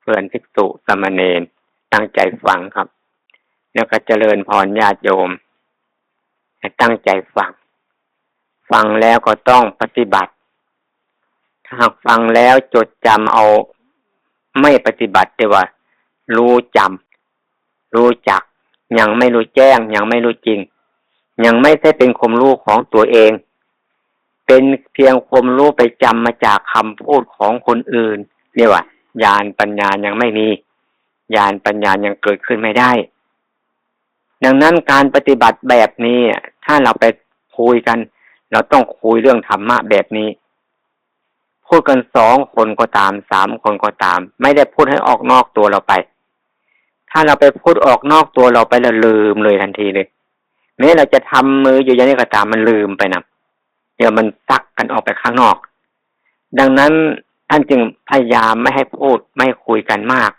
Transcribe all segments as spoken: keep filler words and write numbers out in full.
เพื่อนภิกษุสามเณร ตั้งใจฟังครับ แล้วก็เจริญพรญาติโยม ให้ตั้งใจฟัง ฟังแล้วก็ต้องปฏิบัติ ถ้าหากฟังแล้วจดจำเอา ไม่ปฏิบัติ แต่ว่ารู้จำ รู้จัก ยังไม่รู้แจ้ง ยังไม่รู้จริง ยังไม่ใช่เป็นความรู้ของตัวเอง เป็นเพียงความรู้ไปจำมาจากคำพูดของคนอื่น เรียกว่าญาณปัญญายังไม่มี ญาณปัญญายังเกิดขึ้นไม่ได้ ดังนั้นการปฏิบัติแบบนี้ ถ้าเราไปคุยกัน เราต้องคุยเรื่องธรรมะแบบนี้ พูดกันสองคนก็ตาม สามคนก็ตาม ไม่ได้พูดให้ออกนอกตัวเราไป ถ้าเราไปพูดออกนอกตัวเราไปแล้วลืมเลยทันทีเลย แม้เราจะทำมืออยู่อย่างนี้ก็ตาม มันลืมไปนะ เดี๋ยวมันซักกันออกไปข้างนอก ดังนั้นท่านจึงพยายามไม่ให้พูด ไม่ให้คุยกันมาก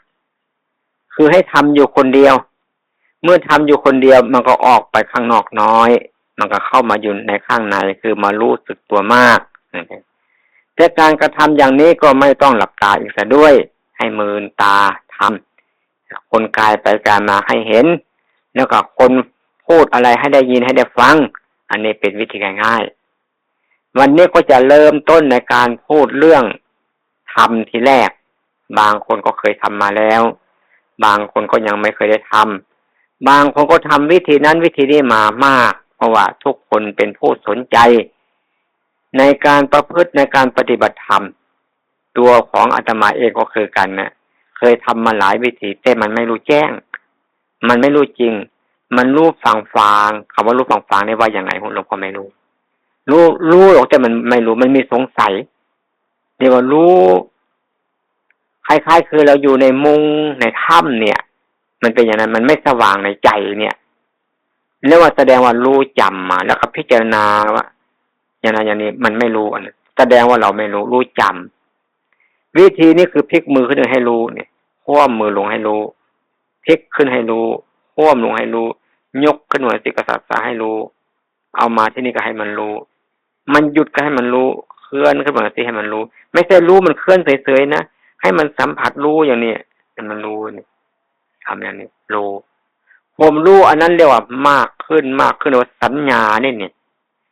คือให้ทำอยู่คนเดียว เมื่อทำอยู่คนเดียวมันก็ออกไปข้างนอกน้อย มันก็เข้ามาอยู่ในข้างใน คือมารู้สึกตัวมาก แต่การกระทำอย่างนี้ก็ไม่ต้องหลับตาอีกซะด้วย ให้มืนตาทำ คนกายไปกายมาให้เห็น แล้วก็คนพูดอะไรให้ได้ยินให้ได้ฟัง อันนี้เป็นวิธีง่ายๆ วันนี้ก็จะเริ่มต้นในการพูดเรื่องธรรมทีแรก บางคนก็เคยทำมาแล้ว บางคนก็ยังไม่เคยได้ทำ บางคนก็ทำวิธีนั้นวิธีนี้มามาก เพราะว่าทุกคนเป็นผู้สนใจ ในการประพฤติในการปฏิบัติธรรม ตัวของอาตมาเองก็คือกันนะ เคยทำมาหลายวิธี แต่มันไม่รู้แจ้ง มันไม่รู้จริง มันรู้ฝางๆ คำว่ารู้ฝางๆ นี่ว่ายังไง หลวงพ่อไม่รู้ รู้ รู้หรอก แต่มันไม่รู้ มันมีสงสัย เรียกว่ารู้ คล้ายๆ คือเราอยู่ในมุงในถ้ำเนี่ย มันเป็นอย่างนั้น มันไม่สว่างในใจเนี่ย เรียกว่าแสดงว่ารู้จำมา แล้วก็พิจารณาว่า อย่างนั้นอย่างนี้ มันไม่รู้ อันนั้นแสดงว่าเราไม่รู้ รู้จำ วิธีนี้คือพลิกมือขึ้นให้รู้เนี่ย คว่ำมือลงให้รู้ พลิกขึ้นให้รู้ คว่ำลงให้รู้ ยกขึ้นมาสิกษัตริย์ให้รู้ เอามาที่นี่ก็ให้มันรู้ มันหยุดก็ให้มันรู้ เคลื่อนขึ้นมาสิให้มันรู้ ไม่ใช่รู้มันเคลื่อนเฉยๆ นะ ให้มันสัมผัสรู้อย่างนี้ ให้มันรู้นี่ ทำอย่างนี้ รู้ ความรู้อันนั้นเรียกว่ามากขึ้น มากขึ้น เรียกว่าสัญญาเนี่ยนี่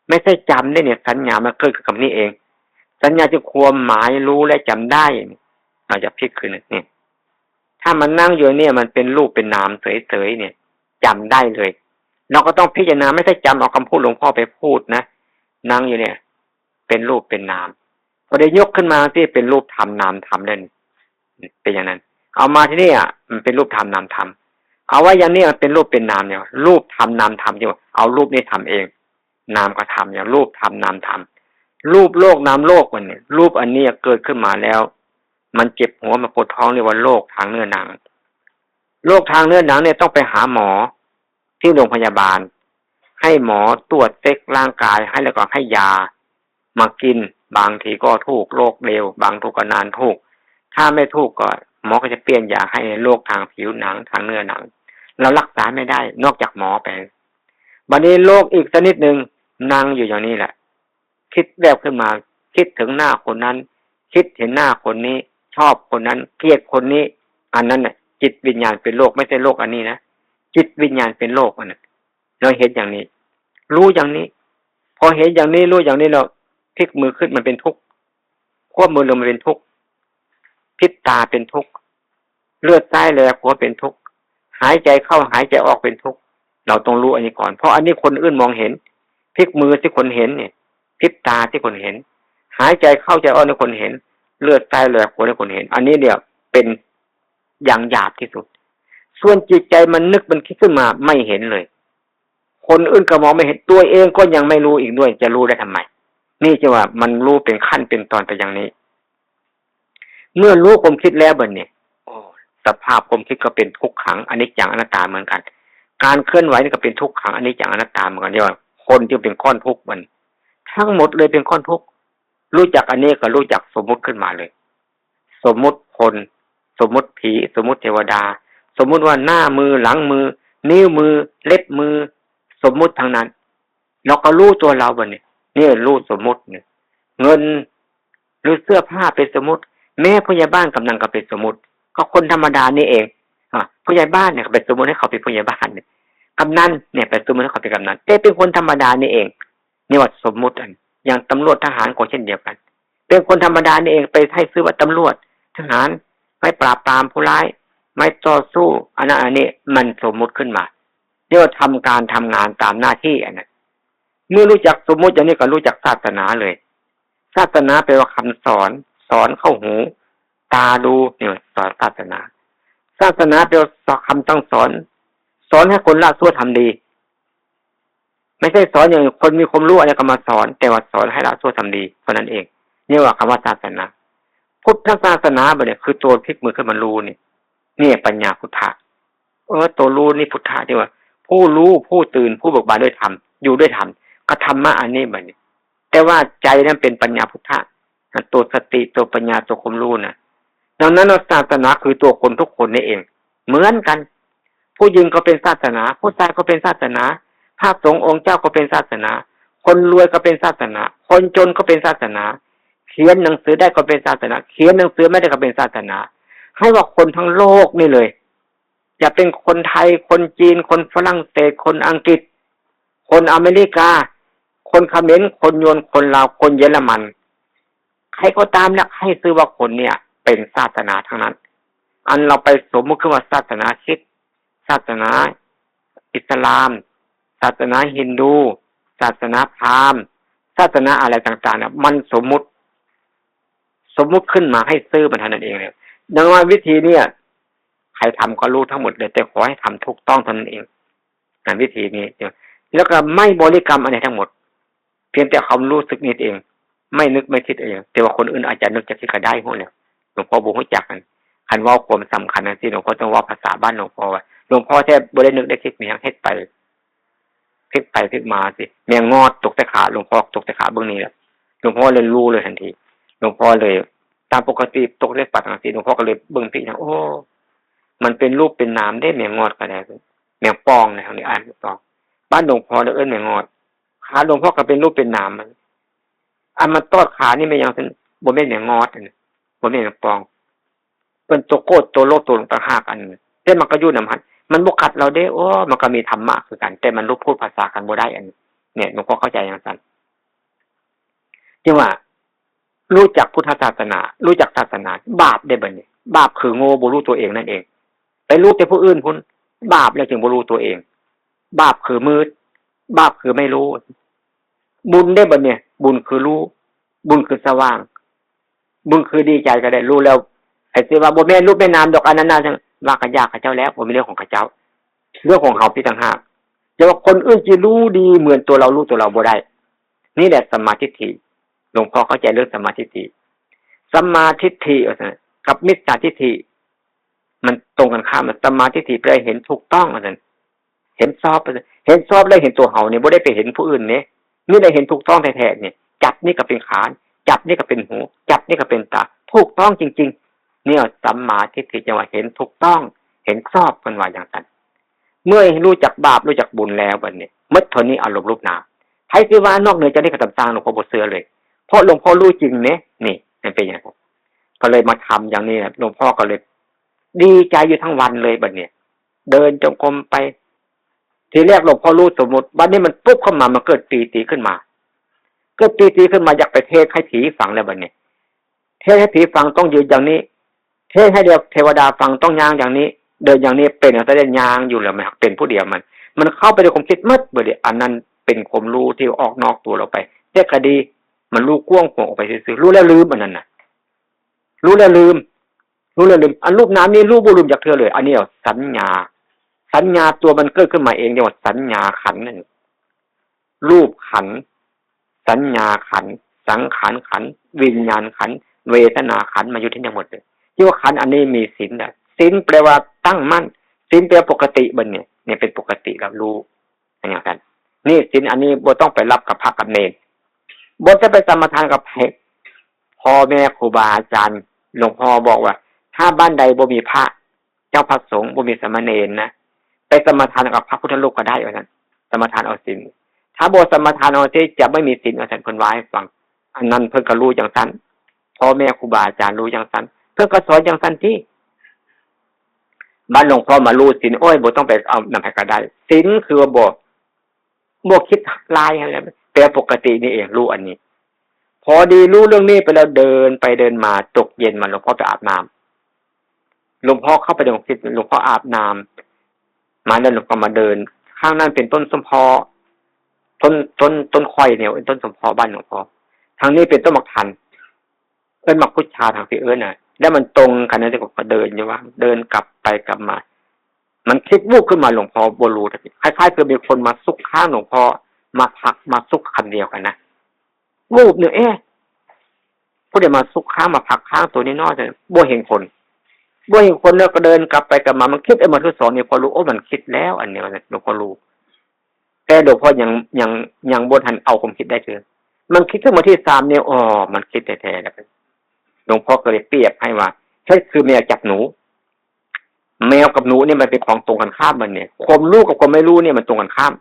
ไม่ใช่จำเนี่ยนี่ สัญญามันเกิดขึ้นกับนี่เอง สัญญาคือความหมายรู้และจำได้นี่ เราจะพลิกขึ้นนี่ ถ้ามันนั่งอยู่เนี่ย มันเป็นรูปเป็นนามเฉยๆ เนี่ย จำได้เลย เราก็ต้องพิจารณา ไม่ใช่จำเอาคำพูดหลวงพ่อไปพูดนะ นั่งอยู่เนี่ย เป็นรูปเป็นนาม พอได้ยกขึ้นมาที่เป็นรูปธรรมนามธรรมเล่น เป็นอย่างนั้น เอามาที่นี่อ่ะ มันเป็นรูปธรรมนามธรรม เอาไว้อย่างนี้มันเป็นรูปเป็นนามเนี่ย รูปธรรมนามธรรมอยู่ เอารูปนี่ทำเอง นามก็ทำอย่างรูปธรรมนามธรรม รูปโลกนามโลกมันเนี่ย รูปอันนี้เกิดขึ้นมาแล้ว มันเจ็บหัวมันปวดท้อง เรียกว่าโรคทางเนื้อหนัง โรคทางเนื้อหนังเนี่ยต้องไปหาหมอที่โรงพยาบาล ให้หมอตรวจเช็คร่างกายให้ แล้วก็ให้ยามากิน บางทีก็ถูกโรคเร็ว บางทีก็นานถูก ถ้าไม่ถูกก็หมอก็จะเปลี่ยนยาให้โรคทางผิวหนัง ทางเนื้อหนัง เรารักษาไม่ได้นอกจากหมอไป วันนี้โรคอีกชนิดหนึ่ง นั่งอยู่อย่างนี้แหละ คิดแวบขึ้นมา คิดถึงหน้าคนนั้น คิดเห็นหน้าคนนี้ ชอบคนนั้น เกลียดคนนี้ อันนั้นน่ะ จิตวิญญาณเป็นโรค ไม่ใช่โรคอันนี้นะ จิตวิญญาณเป็นโรคอันนั้น เราเห็นอย่างนี้ รู้อย่างนี้ พอเห็นอย่างนี้ รู้อย่างนี้ เราพลิกมือขึ้นมันเป็นทุกข์ ควบมือลงมันเป็นทุกข์ พลิกตาเป็นทุกข์ เลือดซ้ายแลขวาเป็นทุกข์ หายใจเข้าหายใจออกเป็นทุกข์ เราต้องรู้อันนี้ก่อน เพราะอันนี้คนอื่นมองเห็น พลิกมือที่คนเห็นเนี่ย พลิกตาที่คนเห็น หายใจเข้าใจออกในคนเห็น เลือดซ้ายแลขวาในคนเห็น อันนี้เดียวเป็นอย่างหยาบที่สุด ส่วนจิตใจมันนึกมันคิดขึ้นมาไม่เห็นเลย คนอื่นก็มองไม่เห็น ตัวเองก็ยังไม่รู้อีกด้วย จะรู้ได้ทำไม นี่จะว่ามันรู้เป็นขั้นเป็นตอนไปอย่างนี้ เมื่อรู้ความคิดแล้วบัดนี้ โอ้ สภาพความคิดก็เป็นทุกขังอนิจจังอนัตตาเหมือนกัน การเคลื่อนไหวนี่ก็เป็นทุกขังอนิจจังอนัตตาเหมือนกัน เรียกว่าคนจึงเป็นก้อนทุกข์มัน ทั้งหมดเลยเป็นก้อนทุกข์ รู้จักอันนี้ก็รู้จักสมมุติขึ้นมาเลย สมมุติคน สมมุติผี สมมุติเทวดา สมมุติว่าหน้ามือ หลังมือ นิ้วมือ เล็บมือ สมมุติทั้งนั้น เราก็รู้ตัวเราบัดนี้ นี่รู้สมมุติเนี่ย เงิน หรือเสื้อผ้าเป็นสมมุติ แม้พยาบาลกำนันก็เป็นสมมุติ ก็คนธรรมดานี่เอง อ่ะ ผู้ใหญ่บ้านเนี่ย ไปสมมุติให้เขาเป็นผู้ใหญ่บ้านเนี่ย กำนันเนี่ย ไปสมมุติให้เขาเป็นกำนัน แต่เป็นคนธรรมดานี่เอง นี่ว่าสมมุติอัน อย่างตำรวจทหารก็เช่นเดียวกัน เป็นคนธรรมดานี่เอง ไปให้ชื่อว่าตำรวจ ทหาร ไว้ปราบปรามผู้ร้าย ไว้ต่อสู้ อันนั้นอันนี้ มันสมมุติขึ้นมา เรียกว่าทำการทำงานตามหน้าที่อันนั้น เมื่อรู้จักสมมุติอย่างนี้ก็รู้จักศาสนาเลย ศาสนาแปลว่าคำสอน สอนเข้าหู ตาดู เนี่ย สอนศาสนา ศาสนาแปลว่าคำสั่งสอน สอนให้คนละชั่วทำดี ไม่ใช่สอนอย่างคนมีความรู้อะไรก็มาสอน แต่ว่าสอนให้ละชั่วทำดีเท่านั้นเอง นี่ว่าคำว่าศาสนา พุทธศาสนาบัดเนี่ยคือตัวพลิกมือขึ้นมารู้นี่ นี่ปัญญาพุทธะ เออ ตัวรู้นี่พุทธะที่ว่า ผู้รู้ ผู้ตื่น ผู้เบิกบานด้วยธรรม อยู่ด้วยธรรม ก็ธรรมะอันนี้บัดเนี่ย แต่ว่าใจนั้นเป็นปัญญาพุทธะ ตัวสติ ตัวปัญญา ตัวความรู้นะ ดังนั้นศาสนาคือตัวคนทุกคนนี่เอง เหมือนกัน ผู้หญิงก็เป็นศาสนา ผู้ชายก็เป็นศาสนา พระสงฆ์องค์เจ้าก็เป็นศาสนา คนรวยก็เป็นศาสนา คนจนก็เป็นศาสนา เขียนหนังสือได้ก็เป็นศาสนา เขียนหนังสือไม่ได้ก็เป็นศาสนา ให้ว่าคนทั้งโลกนี่เลย จะเป็นคนไทย คนจีน คนฝรั่งเศส คนอังกฤษ คนอเมริกา คนเขมร คนยวน คนลาว คนเยอรมัน ใครก็ตามเนี่ย ให้ชื่อว่าคนเนี่ยเป็นศาสนาทั้งนั้น อันเราไปสมมุติขึ้นว่าศาสนาคริสต์ ศาสนาอิสลาม ศาสนาฮินดู ศาสนาพราหมณ์ ศาสนาอะไรต่างๆเนี่ย มันสมมุติ สมมุติขึ้นมาให้ชื่อมันเท่านั้นเองเนี่ย ดังนั้นวิธีเนี่ย ใครทำก็รู้ทั้งหมดเลย แต่ขอให้ทำถูกต้องเท่านั้นเอง นะ วิธีนี้ แล้วก็ไม่บริกรรมอะไรทั้งหมด เพียงแต่ความรู้สึกนี้เอง ไม่นึกไม่คิดเอง แต่ว่าคนอื่นอาจจะนึกจะคิดก็ได้พวกเนี่ย หลวงพ่อบ่ฮู้จักกัน คันเว้าความสำคัญจั่งซี้ หลวงพ่อต้องเว้าภาษาบ้านหลวงพ่อว่า หลวงพ่อแทบบ่ได้นึกได้คิดมีหยัง เฮ็ดไป พลิกไปพลิกมาสิ แมงงอดตกใส่ขาหลวงพ่อ ตกใส่ขาเบิ่งนี่แหละ หลวงพ่อเลยรู้เลยทันที หลวงพ่อเลย ตามปกติตกใส่ปากจั่งซี้ หลวงพ่อก็เลยเบิ่งผิดนะ โอ้ มันเป็นรูปเป็นนามเด้ แมงงอดก็ได้ แมงป่องนะ ทางนี้อ่านแมงป่อง บ้านหลวงพ่อเนี่ยเอิ้นแมงงอด ขาหลวงพ่อก็เป็นรูปเป็นนามมัน อันมันตอดขานี่แม่นหยังซั่น บ่แม่นแมงงอดอันนี้ บ่แม่นแมงป่อง เป็นตัวโกรธตัวโลภตัวหลงต่างหากอันนี้ แต่มันก็อยู่นำหั้น มันบ่ขัดเราเด้ โอ้ มันก็มีธรรมะคือกัน แต่มันรู้พูดภาษากันบ่ได้อันนี้ เนี่ย หลวงพ่อเข้าใจจั่งซั่น ที่ว่า รู้จักพุทธศาสนา รู้จักศาสนา บาปได้บัดนี้ บาปคือโง่ บ่รู้ตัวเองนั่นเอง ไปรู้แต่ผู้อื่นพุ้น บาปแล้วจึงบ่รู้ตัวเอง บาปคือมืด บาปคือไม่รู้ บุญได้บัดเนี่ย บุญคือรู้ บุญคือสว่าง บุญคือดีใจก็ได้ รู้แล้ว ไอ้ที่ว่าบ่แม่นรูปแม่นนามดอกอันนั้นนะ ว่าก็ยากเขาเจ้าแล้ว บ่แม่นเรื่องของเขาเจ้า เรื่องของเฮาพี่ต่างหาก แต่ว่าคนอื่นสิรู้ดีเหมือนตัวเรารู้ตัวเราบ่ได้ นี่แหละสัมมาทิฏฐิ หลวงพ่อเข้าใจเรื่องสัมมาทิฏฐิ สัมมาทิฏฐิว่าซั่น กับมิจฉาทิฏฐิ มันตรงกันข้าม สัมมาทิฏฐิแปลเห็นถูกต้องว่าซั่น เห็นชอบว่าซั่น เห็นชอบแล้วเห็นตัวเฮานี่ บ่ได้ไปเห็นผู้อื่นนี่ นี่ได้เห็นถูกต้องแท้ๆ นี่ จับนี่ก็เป็นขา จับนี่ก็เป็นหู จับนี่ก็เป็นตา ถูกต้องจริงๆ เนี่ยสัมมาทิฏฐิจั่งว่าเห็นถูกต้อง เห็นชอบ เพิ่นว่าจั่งซั่น เมื่อรู้จักบาปรู้จักบุญแล้วบัดนี้ หมดเท่านี้อารมณ์รูปนาม ไผสิว่านอกเหนือจากนี้ก็ตาม หลวงพ่อบ่เชื่อเลย เพราะหลวงพ่อรู้จริงเนี่ย นี่ มันเป็นอย่างนั้น ก็เลยมาทำอย่างนี้นะ หลวงพ่อก็เลยดีใจอยู่ทั้งวันเลยบัดนี้ เดินจงกรมไป ทีแรกหลวงพ่อรู้สมมุติ บัดนี้มันปุ๊บเข้ามา มันเกิดปีติขึ้นมา เกิดปีติขึ้นมา อยากไปเทศน์ให้ผีฟังแล้วบัดนี้ เทศน์ให้ผีฟังต้องยืนอย่างนี้ เทศน์ให้เทวดาฟังต้องย่างอย่างนี้ เดินอย่างนี้ เป็นเอาแต่เดินย่างอยู่แล้ว มันเป็นผู้เดียวมัน มันเข้าไปในความคิดหมดบัดนี้ อันนั้นเป็นความรู้ที่ออกนอกตัวเราไป แต่ก็ดี มันรู้กว้างขวางออกไปซื่อๆ รู้แล้วลืมอันนั้นน่ะ รู้แล้วลืม รู้แล้วลืม อันรูปนามนี่รู้บ่ลืมจักเทื่อเลย อันนี้เอาสัญญา สัญญาตัวมันเกิดขึ้นมาเอง เรียกว่าสัญญาขันธ์นั่น รูปขันธ์ สัญญาขันธ์ สังขารขันธ์ วิญญาณขันธ์ เวทนาขันธ์ มาอยู่ที่นี่หมดเลย ที่ว่าขันธ์อันนี้มีศีลน่ะ ศีลแปลว่าตั้งมั่น ศีลแปลปกติบัดนี้ เนี่ยเป็นปกติรับรู้ อันนี้กัน นี่ศีลอันนี้บ่ต้องไปรับกับพระกับเณร บ่จะไปสมาทานกับไผ พ่อแม่ครูบาอาจารย์ หลวงพ่อบอกว่า ถ้าบ้านใดบ่มีพระ เจ้าพระสงฆ์ บ่มีสามเณรนะ ไปสมาทานกับพระพุทธรูปก็ได้ว่าซั่น สมาทานเอาศีล ถ้าบ่สมาทานเอาศีลจะไม่มีศีลว่าซั่น เพิ่นว่าให้ฟัง อันนั้นเพิ่นก็รู้จั่งซั่น พ่อแม่ครูบาอาจารย์รู้จั่งซั่น เพิ่นก็สอนจั่งซั่นติ บัดหลวงพ่อมารู้ศีล โอ้ย บ่ต้องไปเอานำไผก็ได้ ศีลคือว่าบ่ บ่คิดลายอะไร แต่ปกตินี่เอง รู้อันนี้ พอดีรู้เรื่องนี้ไปแล้ว เดินไปเดินมา ตกเย็นมา หลวงพ่อไปอาบน้ำ หลวงพ่อเข้าไปในห้องคิด หลวงพ่ออาบน้ำมาแล้ว หลวงพ่อมาเดิน ข้างนั้นเป็นต้นส้มพอ ต้น ต้น ต้นข่อยเนี่ย เป็นต้นส้มพอบ้านหลวงพ่อ ทางนี้เป็นต้นหมากทัน เอิ้นหมากพุชาทางที่เอิ้นน่ะ แล้วมันตรงกันนะ ที่ผมก็เดินอยู่ว่า เดินกลับไปกลับมา มันคิดวูบขึ้นมา หลวงพ่อบ่รู้ คล้ายๆ คือมีคนมาซุกข้างหลวงพ่อ มาพักมาซุกคันเดียวกันนะ วูบหนึ่ง เอ๊ะ ผู้ใดมาซุกข้างมาพักข้างตัวนี้น้อยจัง บ่เห็นคน บ่เห็นคน แล้วก็เดินกลับไปกลับมา มันคิดไอ้หมากพุชานี่ พอรู้ โอ้ มันคิดแล้ว อันนี้หลวงพ่อรู้ แต่หลวงพ่อยัง ยัง ยังบ่ทันเอาความคิดได้เทื่อ มันคิดขึ้นมาที่สามเนี่ย อ๋อ มันคิดแท้ๆ แล้ว หลวงพ่อก็เลยเปรียบให้ว่า เฮ็ดคือแมวจับหนู แมวกับหนูเนี่ยมันเป็นของตรงกันข้ามมันเนี่ย ความรู้กับความไม่รู้เนี่ยมันตรงกันข้าม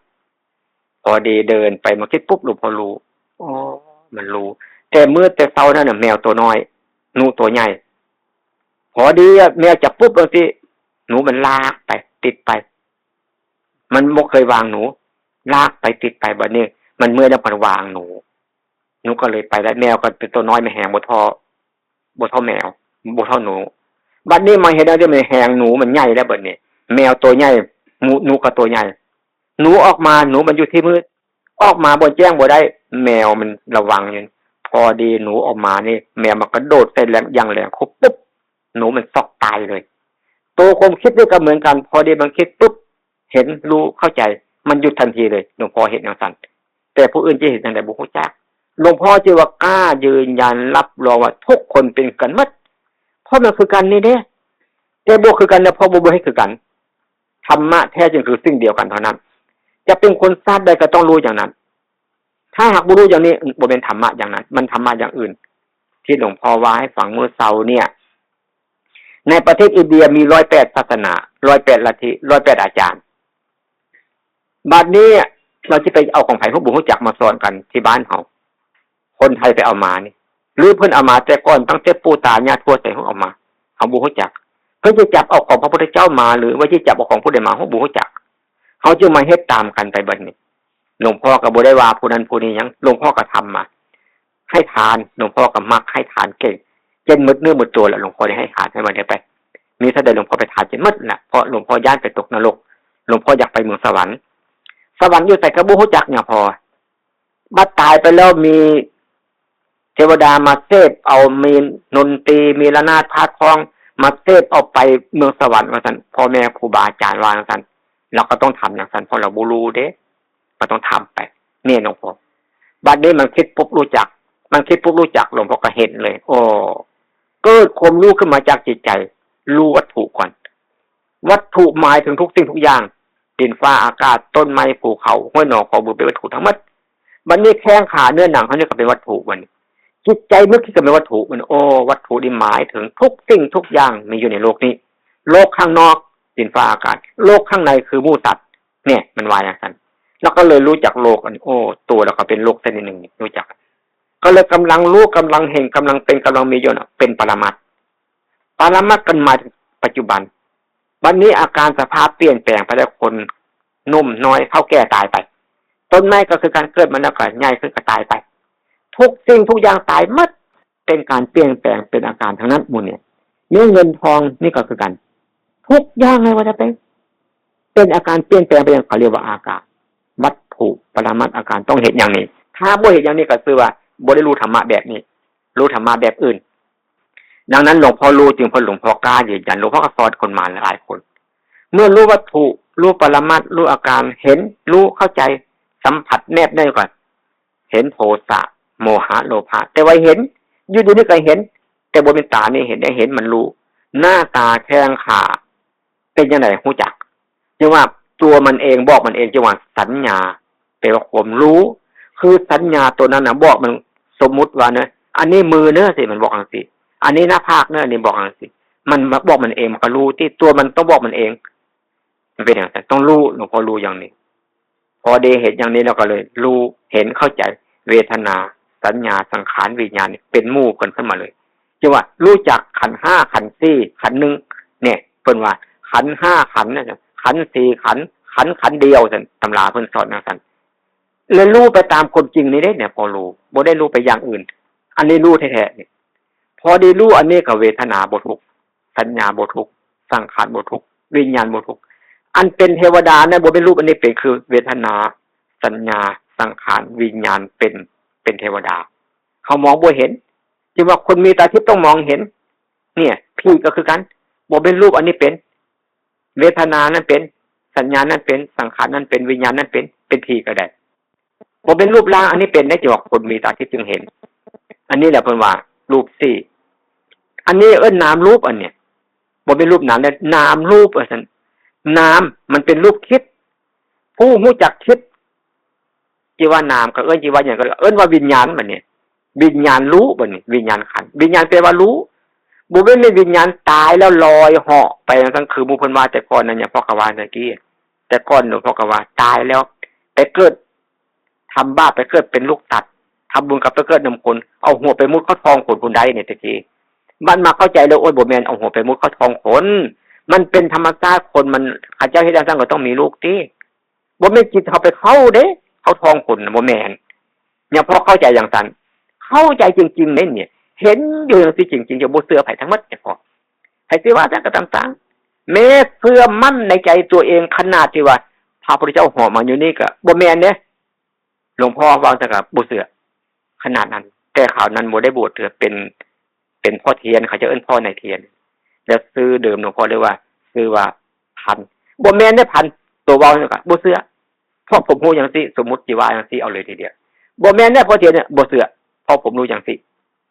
พอดีเดินไปมาคิดปุ๊บ หลวงพ่อรู้ อ๋อ มันรู้ แต่เมื่อแต่เช้านั่นน่ะ แมวตัวน้อย หนูตัวใหญ่ พอดีอะ แมวจับปุ๊บ บางทีหนูมันลากไป ติดไป มันบ่เคยวางหนู ลากไปติดไป บัดนี้มันเมื่อยแล้วมันวางหนู หนูก็เลยไปแล้ว แมวก็เป็นตัวน้อย มันแฮงบ่เท่า บ่เท่าแมว บ่เท่าหนู บัดนี้มาเห็นแล้วที่มันแฮง หนูมันใหญ่แล้วบัดนี้ แมวตัวใหญ่ หนู หนูก็ตัวใหญ่ หนูออกมา หนูมันอยู่ที่มืด ออกมาบนแจ้งบ่ได้ แมวมันระวังอยู่ พอดีหนูออกมานี่ แมวมันกระโดดใส่แรง อย่างแรง คุบปุ๊บ หนูมันซอกตายเลย ตัวความคิดนี่ก็เหมือนกัน พอดีมันคิดปุ๊บ เห็น รู้ เข้าใจ มันหยุดทันทีเลย หลวงพ่อเห็นจังซั่น แต่ผู้อื่นจะเห็นจังใดบ่ฮู้จัก หลวงพ่อจึงว่ากล้ายืนยันรับรองว่าทุกคนเป็นกันหมด เพราะมันคือกันนี่เด้ แต่บ่คือกันนะ เพราะบ่ บ่ให้คือกัน ธรรมะแท้จริงคือสิ่งเดียวกันเท่านั้น จะเป็นคนชาติใดก็ต้องรู้อย่างนั้น ถ้าหากบ่รู้อย่างนี้ บ่เป็นธรรมะอย่างนั้น มันธรรมะอย่างอื่น ที่หลวงพ่อว่าให้ฟังเมื่อเช้าเนี่ย ในประเทศอินเดียมีร้อยแปดศาสนา ร้อยแปดลัทธิ ร้อยแปดอาจารย์ บัดนี้เราจะไปเอาของไผฮู้บ่ฮู้จักมาสอนกันที่บ้านเฮา คนไทยไปเอามานี่ หรือเพิ่นเอามาแต่ก่อน ตั้งแต่ปู่ตายายทวดใส่เฮาเอามา เฮาบ่ฮู้จัก เพิ่นจะจับเอาของพระพุทธเจ้ามา หรือว่าจะจับเอาของผู้ใดมา เฮาบ่ฮู้จัก เฮาจึงมาเฮ็ดตามกันไปบัดนี้ หลวงพ่อก็บ่ได้ว่าผู้นั้นผู้นี้หยัง หลวงพ่อก็ทำมา ให้ทาน หลวงพ่อก็มักให้ทานเก่ง จนหมดเนื้อหมดตัวแล้ว หลวงพ่อได้ให้ทานให้มันได้ไป มีเท่าใดหลวงพ่อไปทานจนหมดน่ะ เพราะหลวงพ่อย้านไปตกนรก หลวงพ่ออยากไปเมืองสวรรค์ สวรรค์อยู่ไสก็บ่ฮู้จักหยังพอ บัดตายไปแล้วมีเทวดามาเสพเอา มีดนตรี มีระนาดพาดคล้อง มาเสพเอาไปเมืองสวรรค์ว่าซั่น พ่อแม่ครูบาอาจารย์ว่าจังซั่น เราก็ต้องทำอย่างซั่น เพราะเราบ่รู้เด้ ก็ต้องทำไป นี่หลวงพ่อ บัดนี้มันคิดปุ๊บรู้จัก มันคิดปุ๊บรู้จัก หลวงพ่อก็เห็นเลย โอ้ เกิดความรู้ขึ้นมาจากจิตใจ รู้วัตถุก่อน วัตถุหมายถึงทุกสิ่งทุกอย่าง ดินฟ้าอากาศ ต้นไม้ ภูเขา ห้วยหนอง คลองบึง เป็นวัตถุทั้งหมด บัดนี้แข้งขาเนื้อหนังเฮานี่ก็เป็นวัตถุบัดนี้ จิตใจนึกคิดก็เป็นวัตถุบัดนี้ โอ้ วัตถุนี่หมายถึงทุกสิ่งทุกอย่างมีอยู่ในโลกนี้ โลกข้างนอก ดินฟ้าอากาศ โลกข้างในคือหมู่สัตว์ เนี่ย มันว่าอย่างนั้น แล้วก็เลยรู้จักโลกอันนี้ โอ้ ตัวเราก็เป็นโลกชนิดหนึ่ง รู้จัก ก็เลยกำลังรู้ กำลังเห็น กำลังเป็น กำลังมีอยู่น่ะ เป็นปรมัตถ์ ปรมัตถ์กันหมายถึงปัจจุบัน บัดนี้อาการสภาพเปลี่ยนแปลงไปแล้ว คนหนุ่มน้อยเฒ่าแก่ตายไป ต้นไม้ก็คือกัน เกิดมาแล้วก็ใหญ่ขึ้นก็ตายไป ทุกสิ่งทุกอย่างตายหมด เป็นการเปลี่ยนแปลง เป็นอาการทั้งนั้นหมู่เนี่ย นี่เงินทองนี่ก็คือกัน ทุกอย่างเลยว่าจะเป็น เป็นอาการเปลี่ยนแปลงไปอย่างเขาเรียกว่าอาการ วัตถุปรมัตถ์อาการต้องเห็นอย่างนี้ ถ้าบ่เห็นอย่างนี้ก็คือว่าบ่ได้รู้ธรรมะแบบนี้ รู้ธรรมะแบบอื่น ดังนั้นหลวงพ่อรู้จึง เพราะหลวงพ่อกล้ายืนยัน หลวงพ่อก็สอนคนมาหลายคน เมื่อรู้วัตถุ รู้ปรมัตถ์ รู้อาการ เห็น รู้เข้าใจ สัมผัสแนบแน่นก่อน เห็นโทสะ โมหะ โลภะ แต่ว่าเห็น อยู่ดีนี่ก็เห็น แต่บ่เป็นตานี่เห็น ได้เห็นมันรู้ หน้าตาแข้งขา เป็นจังได๋ฮู้จัก จังว่าตัวมันเองบอกมันเอง จังว่าสัญญา แปลว่าความรู้ คือสัญญาตัวนั้นน่ะบอกมัน สมมุติว่าเนอะ อันนี้มือเนอะ สิมันบอกจังซี่ อันนี้หน้าผากเนอะ อันนี้บอกจังซี่ มันมาบอกมันเอง มันก็รู้ติ ตัวมันต้องบอกมันเอง มันเป็นอย่างนั้น ต้องรู้ หลวงพ่อรู้อย่างนี้ พอได้เห็นอย่างนี้แล้วก็เลยรู้ เห็น เข้าใจ เวทนา สัญญา สังขาร วิญญาณนี่เป็นหมู่กันขึ้นมาเลย จังว่ารู้จักขันธ์ห้า ขันธ์สี่ ขันธ์หนึ่ง เนี่ย เพิ่นว่า ขันธ์ห้าขันธ์นะ ขันธ์สี่ขันธ์ ขันธ์ขันธ์เดียวซั่น ตำราเพิ่นสอนจั่งซั่น และรู้ไปตามความจริงนี่เด้เนี่ย พอรู้ บ่ได้รู้ไปอย่างอื่น อันนี้รู้แท้ๆ นี่ พอได้รู้อันนี้ก็เวทนาบ่ทุกข์ สัญญาบ่ทุกข์ สังขารบ่ทุกข์ วิญญาณบ่ทุกข์ อันเป็นเทวดานะ บ่เป็นรูปอันนี้เป็น คือเวทนา สัญญา สังขาร วิญญาณเป็น เป็นเทวดา เขามองบ่เห็น ที่ว่าคนมีตาทิพย์ต้องมองเห็น เนี่ย ผีก็คือกัน บ่เป็นรูปอันนี้เป็น เวทนานั่นเป็น สัญญานั่นเป็น สังขารนั่นเป็น วิญญาณนั่นเป็น เป็นผีก็ได้ บ่เป็นรูปร่างอันนี้เป็นได้ ที่ว่าคนมีตาทิพย์จึงเห็น อันนี้แหละเพิ่นว่ารูปสี่ อันนี้เอิ้นนามรูป อันเนี้ย บ่เป็นรูปนามเด้ นามรูปว่าซั่น นามมันเป็นรูปคิด ผู้รู้จักคิด ที่ว่านามก็เอิ้น ที่ว่าหยังก็เอิ้นว่าวิญญาณบัดนี้ วิญญาณรู้บัดนี้ วิญญาณขันธ์ วิญญาณแปลว่ารู้ บ่แม่นวิญญาณตายแล้วลอยเหาะไปจั่งซั่น คือหมู่เพิ่นว่าแต่ก่อนนั่น หลวงพ่อก็ว่าตะกี้ แต่ก่อนหลวงพ่อก็ว่าตายแล้วไปเกิด ทำบาปไปเกิดเป็นลูกสัตว์ ทำบุญก็ไปเกิดนำคน เอาหัวไปมุดเข้าท้องคนพุ้นได้เนี่ยตะกี้ บัดมาเข้าใจแล้ว โอ้ย บ่แม่นเอาหัวไปมุดเข้าท้องคน มันเป็นธรรมชาติคน มัน เขาเจ้าเฮ็ดจั่งซั่นก็ต้องมีลูกติ บ่แม่นจิตเฮาไปเข้าเด้ เข้าท้องคนน่ะ บ่แม่น เนี่ย พอเข้าใจจั่งซั่น เข้าใจจริงๆ เด้เนี่ย เห็นอยู่จั่งซี้จริงๆ จะบ่เชื่อไผทั้งหมดเนี่ย พอ ไผสิว่าจั่งก็ตามๆ แม้เชื่อมั่นในใจตัวเองขนาดที่ว่าพระพุทธเจ้าเหาะมาอยู่นี่ก็บ่แม่นเด้ หลวงพ่อว่าจั่งก็บ่เชื่อขนาดนั้น แต่คราวนั้นบ่ได้บวชเทื่อ เป็น เป็นพ่อเทียน เขาจะเอิ้นพ่อนายเทียน แล้วชื่อเดิมหลวงพ่อเรียกว่า ชื่อว่าพันธุ์ บ่แม่นเด้พันธุ์ ตัวเว้าจั่งก็บ่เชื่อ เพราะผมรู้จั่งซี้ สมมุติสิว่าจั่งซี้เอาเลยทีเดียว บ่แม่นเด้พ่อเทียนเนี่ย บ่เชื่อ เพราะผมรู้จั่งซี้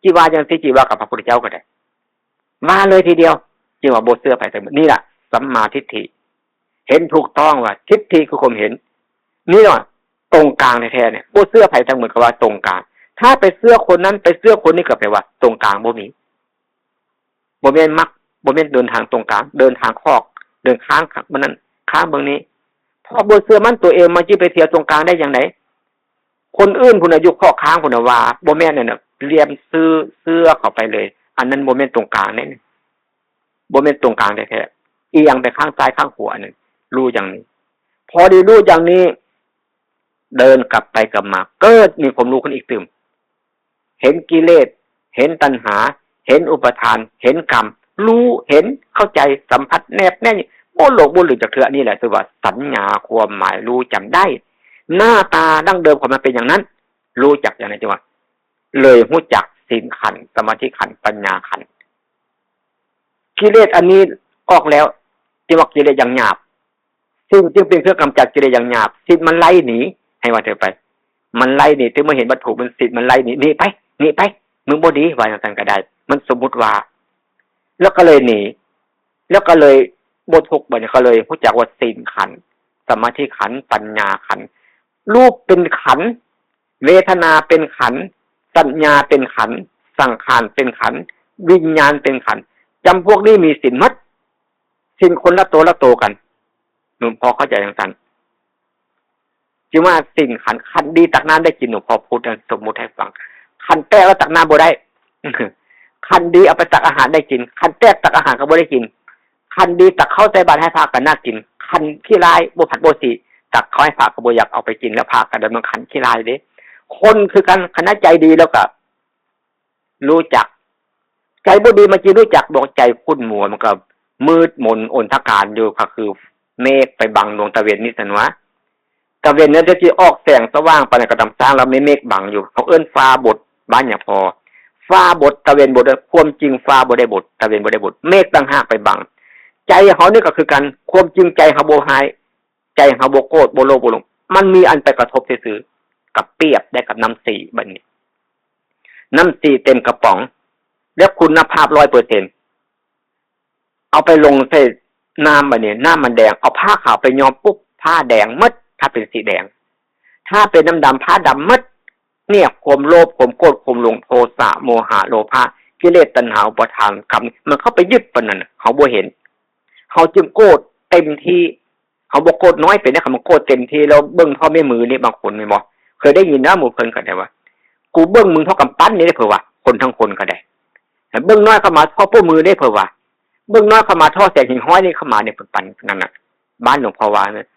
สิว่าจั่งซี้ สิว่ากับพระพุทธเจ้าก็ได้ ว่าเลยทีเดียว จึงว่าบ่เชื่อไผทั้งหมด นี่ล่ะ สัมมาทิฏฐิ เห็นถูกต้องว่า ทิฏฐิคือความเห็น นี่ล่ะ ตรงกลางแท้ๆ เนี่ย บ่เชื่อไผทั้งหมดก็ว่าตรงกลาง ถ้าไปเชื่อคนนั้น ไปเชื่อคนนี้ก็แปลว่าตรงกลางบ่มี บ่แม่นมรรค บ่แม่นเดินทางตรงกลาง เดินทางคอก เดินข้างมันนั่น ข้างเบิ่งนี้ เพราะบ่เชื่อมั่นตัวเอง มันสิไปเที่ยวตรงกลางได้จั่งใด คนอื่นพุ้นน่ะอยู่คอกข้างพุ้นน่ะว่า บ่แม่นนั่นน่ะ เหลี่ยมซื่อ เชื่อเข้าไปเลย อันนั้นบ่แม่นตรงกลางเด้ บ่แม่นตรงกลางแท้ๆ เอียงไปข้างซ้ายข้างขวา อันนั้น รู้อย่างนี้ พอได้รู้อย่างนี้ เดินกลับไปกลับมา เกิดมีความรู้ขึ้นอีกตื่ม เห็นกิเลส เห็นตัณหา เห็นอุปาทาน เห็นกรรม รู้ เห็น เข้าใจ สัมผัส แนบแน่น บ่หลงบ่ลืมจักเทื่อ นี่แหละชื่อว่าสัญญา ความหมายรู้จำได้ หน้าตาดั้งเดิมของมันเป็นอย่างนั้น รู้จักอย่างนั้น จึงว่า เลยรู้จักศีลขันธ์ สมาธิขันธ์ ปัญญาขันธ์ กิเลสอันนี้ออกแล้ว ที่ว่ากิเลสอย่างหยาบ สิ่งจึงเป็นเครื่องกำจัดกิเลสอย่างหยาบ ศีลมันไล่หนี ให้ว่าเถอะไป มันไล่หนี ถึงเมื่อเห็นวัตถุมัน ศีลมันไล่หนี หนีไป หนีไป มึงบ่ดี ว่าอย่างนั้นก็ได้ มันสมมุติว่า แล้วก็เลยหนี แล้วก็เลยบ่ทุกข์ บัดนี้ก็เลยรู้จักว่าศีลขันธ์ สมาธิขันธ์ ปัญญาขันธ์ รูปเป็นขันธ์ เวทนาเป็นขันธ์ สัญญาเป็นขันธ์ สังขารเป็นขันธ์ วิญญาณเป็นขันธ์ จำพวกนี้มีศีลหมด ศีลคนละตัวละตัวกัน หลวงพ่อเข้าใจจั่งซั่น จึงว่าศีลขันธ์ ขันธ์ดีตักน้ำได้กิน หลวงพ่อพูดสมมุติให้ฟัง ขันธ์แตกแล้วตักน้ำบ่ได้ ขันธ์ดีเอาไปตักอาหารได้กิน ขันธ์แตกตักอาหารก็บ่ได้กิน ขันธ์ดีตักข้าวใส่บาตรให้พระก็น่ากิน ขันธ์ขี้ร้ายบ่ผัดบ่สี ตักข้าวให้พระก็บ่อยากเอาไปกิน แล้วพระก็ดำเนินขันธ์ขี้ร้ายเด้ คนคือกัน คันใดใจดีแล้วก็รู้จัก ใจบ่ดีมันสิรู้จักบ่ ใจขุ่นมัวมันก็มืดมนอนทการอยู่ ก็คือเมฆไปบังดวงตะเวนนี่ซั่นวะ ตะเวนนั้นจะสิออกแสงสว่างปานใดก็ตาม ซ่างแล้วมีเมฆบังอยู่ เขาเอิ้นฟ้าบด บ้านหยังพอ ฟ้าบด ตะเวนบด ความจริงฟ้าบ่ได้บด ตะเวนบ่ได้บด เมฆต่างหากไปบัง ใจเฮานี่ก็คือกัน ความจริงใจเฮาบ่ร้าย ใจเฮาบ่โกรธ บ่โลภ บ่หลง มันมีอันไปกระทบซื่อๆ ก็เปรียบได้กับน้ำสีบัดนี้ น้ำสีเต็มกระป๋อง แล้วคุณภาพร้อยเปอร์เซ็นต์ เอาไปลงใส่น้ำบัดนี้ น้ำมันแดง เอาผ้าขาวไปย้อมปุ๊บ ผ้าแดงหมด ถ้าเป็นสีแดง ถ้าเป็นน้ำดำ ผ้าดำหมด เนี่ย ความโลภ ความโกรธ ความหลง โทสะ โมหะ โลภะ กิเลส ตัณหา อุปาทาน กรรม มันเข้าไปยึดปานนั้นน่ะ เฮาบ่เห็น เฮาจึงโกรธเต็มที่ เฮาบ่โกรธน้อยไปนะ คันมันโกรธเต็มที่แล้ว เบิ่งเท่าแม่มือนี่ บางคนแม่นบ่ เคยได้ยินนะ หมู่เพิ่นก็ได้ว่า กูเบิ่งมึงเท่ากำปั้นนี่เด้อ เพิ่นว่า คนทั้งคนก็ได้ แต่เบิ่งน้อยเข้ามาเท่าป้อมือเด้อ เพิ่นว่า เบิ่งน้อยเข้ามาท่อแสงหิ่งห้อยนี่เข้ามาเนี่ย ปันนั่นน่ะ บ้านหลวงพ่อว่าเนี่ย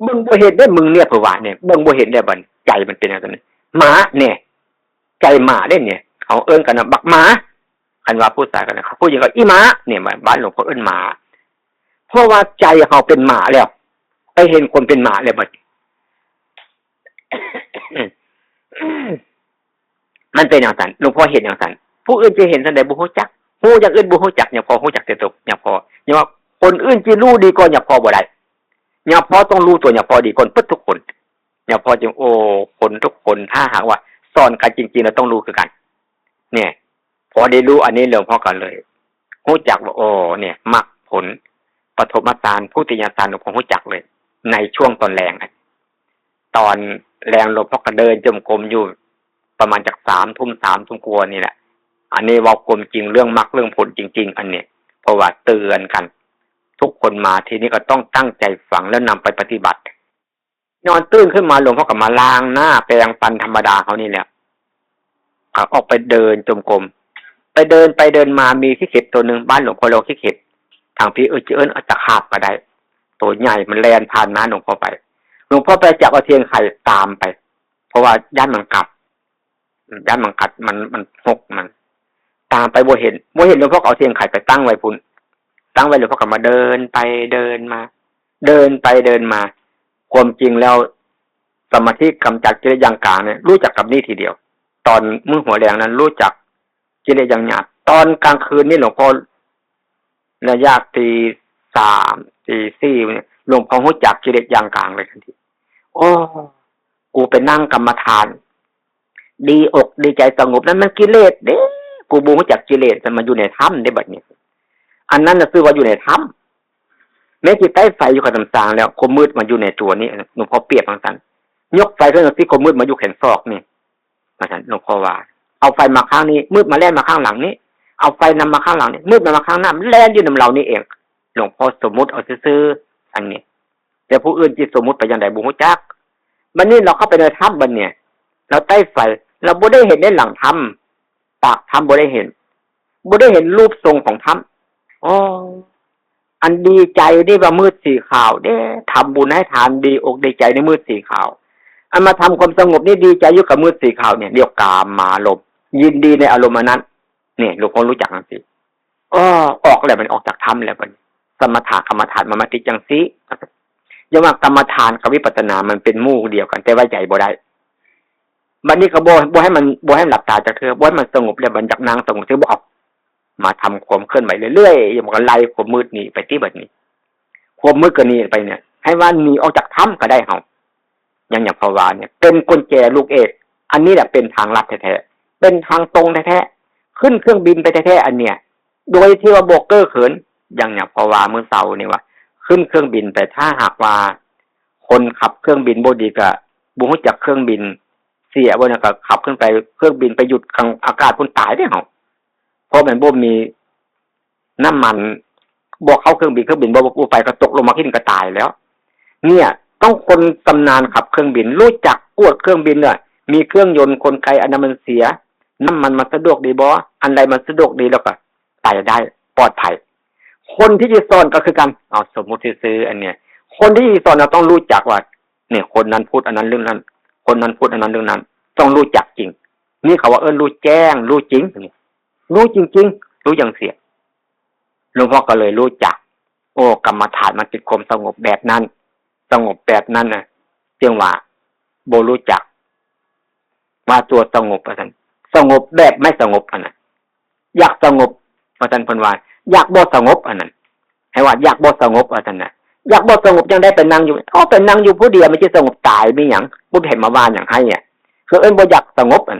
เบิ่งบ่เห็นได้มึงเนี่ย เพราะว่าเนี่ย เบิ่งบ่เห็นได้บัด ใจมันเป็นอย่างนั้น หมาเนี่ย ใจหมาเด้เนี่ย เขาเอิ้นกันนะ บักหมา คันว่าผู้ชายกันนะ ผู้หญิงก็อีหมาเนี่ย บ้านหลวงพ่อเอิ้นหมา เพราะว่าใจเขาเป็นหมาแล้ว ไปเห็นคนเป็นหมาแล้วบัด มันเป็นอย่างนั้น หลวงพ่อเห็นอย่างนั้น ผู้อื่นจะเห็นจั่งใดบ่ฮู้จัก ฮู้อย่างอื่นบ่ฮู้จัก เนี่ยพอฮู้จักแต่ตัว เนี่ยพอ เนี่ยว่าคนอื่นจะรู้ดีกว่า เนี่ยพอบ่ได้ เนี่ยพอต้องรู้ตัว เนี่ยพอดีก่อนเบิดทุกคน เนี่ยพอจึง โอ้ คนทุกคน ถ้าหากว่าสอนกันจริงๆ แล้วต้องรู้คือกัน เนี่ย พอได้รู้อันนี้ หลวงพ่อก็เลยฮู้จักว่า โอ้ เนี่ย มรรคผล ปฐมฌาน ทุติยฌาน หลวงพ่อฮู้จักเลย ในช่วงตอนแลง ตอนแลงหลวงพ่อก็เดินจงกรมอยู่ ประมาณจากสามทุ่ม สามทุ่มกว่านี่แหละ อันนี้เว้าความจริง เรื่องมรรคเรื่องผลจริงๆ อันนี้ เพราะว่าเตือนกัน ทุกคนมาที่นี่ก็ต้องตั้งใจฟังแล้วนำไปปฏิบัติ นอนตื่นขึ้นมา หลวงพ่อก็มาล้างหน้าแปรงฟันธรรมดาเขานี่แหละ ก็ออกไปเดินจงกรม ไปเดินไปเดินมา มีขี้เข็บตัวหนึ่ง บ้านหลวงพ่อเรียกว่าขี้เข็บ ทางพี่เอิ้น จะเอิ้นตะขาบก็ได้ ตัวใหญ่มันแล่นผ่านหน้าหลวงพ่อไป หลวงพ่อไปจับเอาเทียนไขตามไป เพราะว่าย้านมันกัด ย้านมันกัด มัน มันหกมัน ตามไปบ่เห็น บ่เห็น หลวงพ่อก็เอาเทียนไขไปตั้งไว้พุ้น ตั้งไว้ หลวงพ่อก็มาเดินไปเดินมา เดินไปเดินมา ความจริงแล้ว สมาธิกำจัดกิเลสอย่างกลางเนี่ย รู้จักกับนี่ทีเดียว ตอนมื้อหัวแลงนั้นรู้จักกิเลสอย่างหยาบ ตอนกลางคืนนี่หลวงพ่อ ระยะตีสาม ตีสี่เนี่ย หลวงพ่อรู้จักกิเลสอย่างกลางเลยทันที โอ้ กูไปนั่งกรรมฐาน ดีอกดีใจสงบ นั่นมันกิเลสเด้ กูบ่รู้จักกิเลส มันมาอยู่ในถ้ำได้บัดนี้ อันนั้นน่ะคือว่าอยู่ในถ้ำ แม้จิตใต้ไฟอยู่กับน้ำตางแล้ว ความมืดมันอยู่ในตัวนี่ หลวงพ่อเปรียบจั่งซั่น ยกไฟขึ้นมาสิ ความมืดมาอยู่แขนศอกนี่ ว่าซั่น หลวงพ่อว่า เอาไฟมาข้างนี้ มืดมาแล่นมาข้างหลังนี้ เอาไฟนำมาข้างหลังนี้ มืดนำมาข้างหน้า มันแล่นอยู่นำเรานี่เอง หลวงพ่อสมมุติเอาซื่อๆ อันนี้ แต่ผู้อื่นจิสมมุติไปอย่างใดบ่ฮู้จัก บัดนี้เราเข้าไปในถ้ำบัดเนี่ย เราใต้ไฟ เราบ่ได้เห็นในหลังถ้ำ ปากถ้ำบ่ได้เห็น บ่ได้เห็นรูปทรงของถ้ำ อ๋อ อันดีใจได้ว่ามืดสีขาวเด้ ทำบุญให้ทานดีอกดีใจในมืดสีขาว อันมาทำความสงบนี่ดีใจอยู่กับมืดสีขาวเนี่ย เรียกกามารมณ์ ยินดีในอารมณ์อันนั้น เนี่ย หลวงพ่อรู้จักจั่งซี้ อ้อ ออกแล้ว มันออกจากถ้ำแล้วบัดนี้ สมถะกรรมฐานมันมาติดจั่งซี้ อย่าว่ากรรมฐานกับวิปัสสนามันเป็นหมู่เดียวกัน แต่ว่าใจบ่ได้ บัดนี้ก็บ่ บ่ให้มัน บ่ให้มันหลับตาจักเทื่อ บ่ให้มันสงบแล้ว มันอยากนั่งสงบ ถือบ่เอา มาทำความเคลื่อนไหวเรื่อยๆ อย่ามันก็ไล่ความมืดหนีไปติบัดนี้ ความมืดก็หนีไปเนี่ย ให้ว่าหนีออกจากถ้ำก็ได้เฮา อย่าง อย่างภาวาเนี่ย เป็นกุญแจลูกเอก อันนี้แหละเป็นทางลัดแท้ๆ เป็นทางตรงแท้ๆ ขึ้นเครื่องบินไปแท้ๆ อันเนี้ย โดยที่ว่าบ่เก้อเขิน อย่าง อย่างภาวามื้อเช้านี่ว่า ขึ้นเครื่องบินไป ถ้าหากว่า คนขับเครื่องบินบ่ดีก็บ่รู้จักเครื่องบินเสียบ่เนี่ย ก็ขับขึ้นไป เครื่องบินไปหยุดกลางอากาศพุ้น ตายเด้เฮา เพราะมันบ่มีน้ำมัน บ่เข้าเครื่องบิน เครื่องบินบ่ บ่ไป ก็ตกลงมาหินก็ตายแล้ว เนี่ย ต้องคนชำนาญขับเครื่องบิน รู้จักกวดเครื่องบินเนี่ย มีเครื่องยนต์กลไกอันนั้นมันเสีย น้ำมันมันสะดวกดีบ่ อันใดมันสะดวกดีแล้วก็ไปได้ ปลอดภัย คนที่จะสอนก็คือกัน เอาสมมุติซื่อๆ อันเนี้ย คนที่จะสอนเราต้องรู้จักว่า เนี่ย คนนั้นพูดอันนั้นเรื่องนั้น คนนั้นพูดอันนั้นเรื่องนั้น ต้องรู้จักจริง นี่เขาว่า เออ รู้แจ้ง รู้จริง นี่ รู้จริงๆ รู้อย่างเสีย หลวงพ่อก็เลยรู้จัก โอ้ กรรมฐานมันเป็นความสงบแบบนั้น สงบแบบนั้นน่ะ จึงว่าบ่รู้จัก ว่าตัวสงบว่าซั่น สงบแบบไม่สงบอันนั้น อยากสงบว่าซั่น เพิ่นว่า อยากบ่สงบอันนั้น ให้ว่าอยากบ่สงบว่าซั่นน่ะ อยากบ่สงบจั่งใดไปนั่งอยู่ โอ้ ไปนั่งอยู่ผู้เดียวมันจะสงบตายมีหยัง บ่มีไผมาว่าหยังให้อะ คือเอิ้นบ่อยากสงบอัน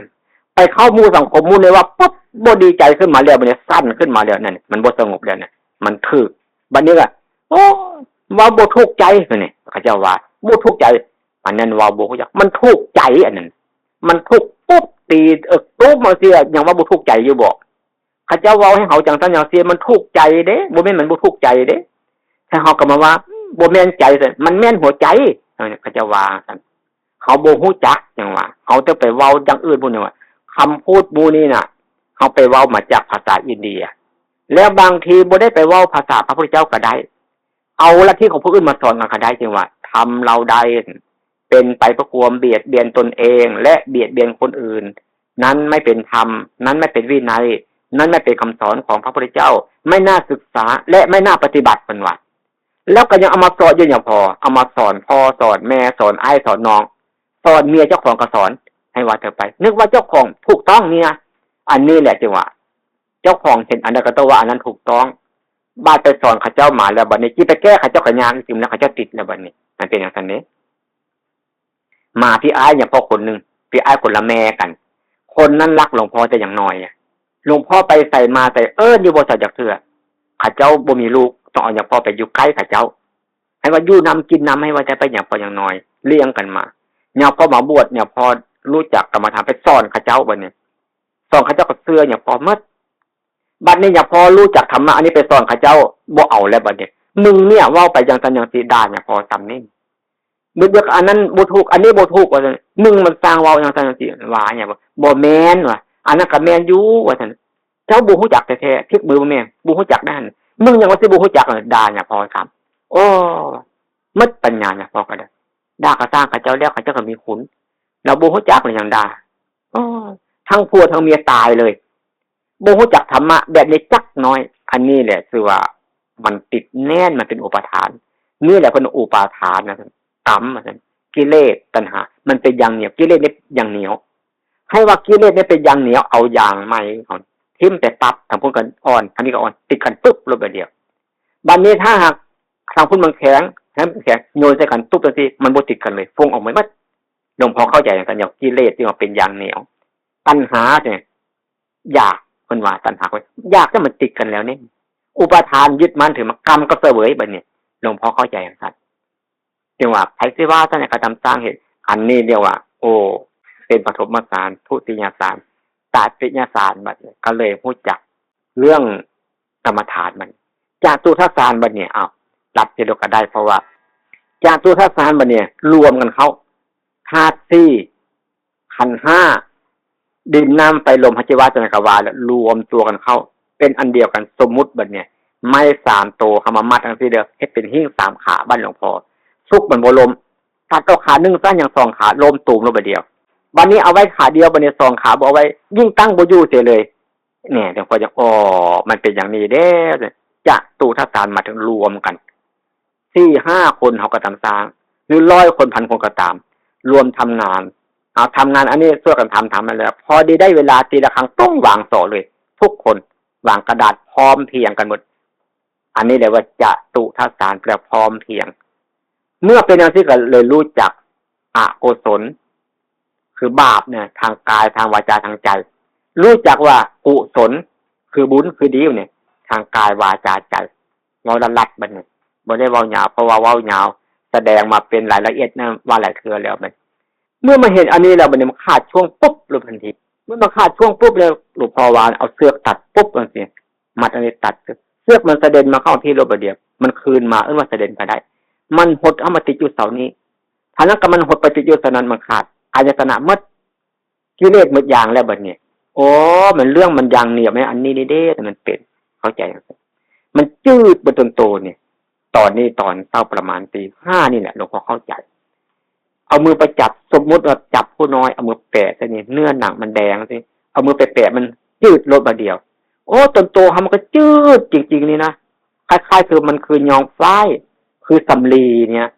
ไปเข้าหมู่สังคมหมู่นี่ว่าปุ๊บ บ่ดีใจขึ้นมาแล้ว บัดนี้สั่นขึ้นมาแล้ว นั่นมันบ่สงบแล้วน่ะ มันถูก บัดนี้ก็ โอ้ เว้าบ่ถูกใจ นี่ เขาเจ้าว่า บ่ถูกใจ อันนั้นเว้าบ่รู้จัก มันถูกใจอันนั้น มันถูกปุ๊บ ตีเอิกตุ๊บมาเสีย ยังว่าบ่ถูกใจอยู่บ่ เขาเจ้าเว้าให้เฮาจั่งซั่นจั่งซี้ มันถูกใจเด้ บ่แม่นมันบ่ถูกใจเด้ ถ้าเฮาก็มาว่า บ่แม่นใจซั่น มันแม่นหัวใจ เออ เขาเจ้าว่าซั่น เขาบ่รู้จักหยังว่า เขาจะไปเว้าอย่างอื่นพวกนี้ว่า คำพูดหมู่นี้น่ะ เขาไปเว้ามาจากภาษาอินเดีย แล้วบางทีบ่ได้ไปเว้าภาษาพระพุทธเจ้าก็ได้ เอาลัทธิของผู้อื่นมาสอนกันก็ได้ จึงว่าธรรมเราใดเป็นไปเพื่อความเบียดเบียนตนเองและเบียดเบียนคนอื่น นั้นไม่เป็นธรรม นั้นไม่เป็นวินัย นั้นไม่เป็นคำสอนของพระพุทธเจ้า ไม่น่าศึกษาและไม่น่าปฏิบัติ เพิ่นว่า แล้วก็ยังเอามาสอนอยู่เนี่ยพอ เอามาสอนพ่อสอนแม่สอนอ้ายสอนน้อง สอนเมียเจ้าของก็สอน ให้ว่าเธอไป นึกว่าเจ้าของถูกต้องเนี่ย อันนี้แหละจึงว่า เจ้าของเห็นอันใดก็ต้องว่าอันนั้นถูกต้อง บาดไปสอนเขาเจ้ามาแล้วบัดนี้ จิไปแก้เขาเจ้าก็ยากจริง แล้วเขาเจ้าติดแล้วบัดนี้ มันเป็นอย่างนั้นเด้ มาพี่อ้ายเนี่ยพ่อคนหนึ่ง พี่อ้ายคนละแม่กัน คนนั้นรักหลวงพ่อแต่อย่างน้อยอะ หลวงพ่อไปใส่มาใส่ เอิ้นอยู่บ่ใส่จักเทื่อ เขาเจ้าบ่มีลูก ต้องเอาหลวงพ่อไปอยู่ใกล้เขาเจ้า ให้ว่าอยู่นำกินนำ ให้ว่าจะไปหลวงพ่ออย่างน้อย เลี้ยงกันมา หลวงพ่อมาบวช หลวงพ่อรู้จักกรรมฐาน ไปสอนเขาเจ้าบัดนี้ สอนเขาเจ้าก็เชื่อหลวงพ่อหมด บัดนี้หลวงพ่อรู้จักธรรมะ อันนี้ไปสอนเขาเจ้า บ่เอาแล้วบัดนี้ มึงเนี่ยเว้าไปจังซั่นจังซี่ ด่าหลวงพ่อซ้ำนี่ มึงเลือกอันนั้นบ่ถูก อันนี้บ่ถูก ว่าซั่น มึงมันสร้างเว้าจังซั่นจังซี่ ว่าหลวงพ่อ บ่แม่น ว่า อันนั้นก็แม่นอยู่ ว่าซั่น เจ้าบ่ฮู้จักแท้ๆ พลิกมือบ่แม่น บ่ฮู้จักด้าน มึงยังว่าสิบ่ฮู้จัก ด่าหลวงพ่อซ้ำ โอ้ หมดปัญญาหลวงพ่อก็ได้ ด่าก็สร้างเขาเจ้าแล้ว เขาเจ้าก็มีคุณ เราบ่ฮู้จักเลยยังด่า โอ้ ทั้งผัวทั้งเมียตายเลย บ่ฮู้จักธรรมะแบบนี้จักน้อย อันนี้แหละชื่อว่ามันติดแน่น มันเป็นอุปาทาน นี่แหละเพิ่นอุปาทานนะ กรรมนะ กิเลส ตัณหา มันเป็นอย่างเหนียว กิเลสนี่อย่างเหนียว ให้ว่ากิเลสนี่เป็นอย่างเหนียว เอาอย่างใหม่เขาทิ่มแต่ปั๊บ ทางพุ้นก็อ่อน ทางนี้ก็อ่อน ติดกันปึ๊บ ลงไปเดียว บัดนี้ถ้าหากทางพุ้นมันแข็ง ให้มันแข็ง โยนใส่กันตุ๊บจังซี่ มันบ่ติดกันเลย ฟุ้งออกหมด หลวงพ่อเข้าใจอย่างนั้น อย่างกิเลสที่ว่าเป็นอย่างเหนียว ตัณหาเนี่ย อยาก เพิ่นว่าตัณหา อยากให้มันติดกันแล้วนี่ อุปาทานยึดมั่นถือมั่น กรรมก็เสวยบัดนี้ หลวงพ่อเข้าใจอย่างนั้น จึงว่าไผสิว่าซั่นก็ตามสร้างเหตุ อันนี้เรียกว่า โอ้ เป็นปฐมฌาน ทุติยฌาน ตติยฌาน บัดนี้ก็เลยฮู้จักเรื่องกรรมฐานมัน จตุทัศฌานบัดนี้ อ้าว ตัดทีเดียวก็ได้ เพราะว่าจตุทัศฌานบัดนี้รวมกันเข้า ธาตุสี่ ขันธ์ห้า ดินน้ำไฟลม หายใจว่าจนกวาแล้วรวมตัวกันเข้า เป็นอันเดียวกัน สมมุติบัดนี้ ไม้สามโตเฮามามัดจังซี่เด้อ เฮ็ดเป็นหิ้งสามขาบ้านหลวงพ่อ ซุกมันบ่ล้ม ตัดเอาขาหนึ่งซะ ยังสองขา ล้มตูมลงไปเดียว บัดนี้เอาไว้ขาเดียว บัดนี้สองขาบ่เอาไว้ ยิ่งตั้งบ่อยู่เสียเลย เนี่ย หลวงพ่อจะ อ๋อ มันเป็นอย่างนี้เด้ จตุทัศฌานมาถึงรวมกัน สี่ห้าคนเขาก็ตามสร้าง หรือร้อยคนพันคนก็ตาม รวมทำงาน เอาทำงานอันนี้ช่วยกันทำ ทำมาแล้ว พอดีได้เวลาตีระฆัง ต้องวางโต๊ะเลย ทุกคนวางกระดาษพร้อมเพรียงกันหมด อันนี้เรียกว่าจตุทัศฌาน แปลพร้อมเพรียง เมื่อเป็นอย่างนี้ก็เลยรู้จักอกุศล คือบาปเนี่ย ทางกาย ทางวาจา ทางใจ รู้จักว่ากุศล คือบุญ คือดีเนี่ย ทางกายวาจาใจ เว้าลัดๆ บัดนี้ บ่ได้เว้ายาว เพราะว่าเว้ายาว แสดงมาเป็นรายละเอียดนะ ว่าหลายเทื่อแล้วมัน เมื่อมาเห็นอันนี้แล้ว บัดนี้มันขาดช่วงปุ๊บเลยทันที เมื่อมาขาดช่วงปุ๊บแล้ว หลวงพ่อว่าเอาเชือกตัดปุ๊บจังซี่ มัดอันนี้ตัด เชือกมันสะเด็นมาเข้าที่โลดบัดเดียว มันคืนมา เอิ้นว่าสะเด็นก็ได้ มันหดเอามาติดอยู่เสานี้ ถ้านั้นก็มันหดไปติดอยู่เสานั้น มันขาด อายตนะหมด กิเลสหมดอย่างแล้วบัดนี้ โอ้ มันเรื่องมันอย่างเหนียวแม่ อันนี้นี่เด้ แต่มันเป็น เข้าใจ มันจืดบนตนโตเนี่ย ตอนนี้ตอนเช้าประมาณตีห้านี่แหละ หลวงพ่อเข้าใจ เอามือไปจับ สมมุติว่าจับผู้น้อย เอามือแปะใส่นี่ เนื้อหนังมันแดงสิ เอามือไปแปะมันจืดโลดบัดเดียว โอ้ ตนโตเฮามันก็จืดจริงๆ นี่นะ คล้ายๆ คือมันคือยองฝ้าย คือสำลีเนี่ย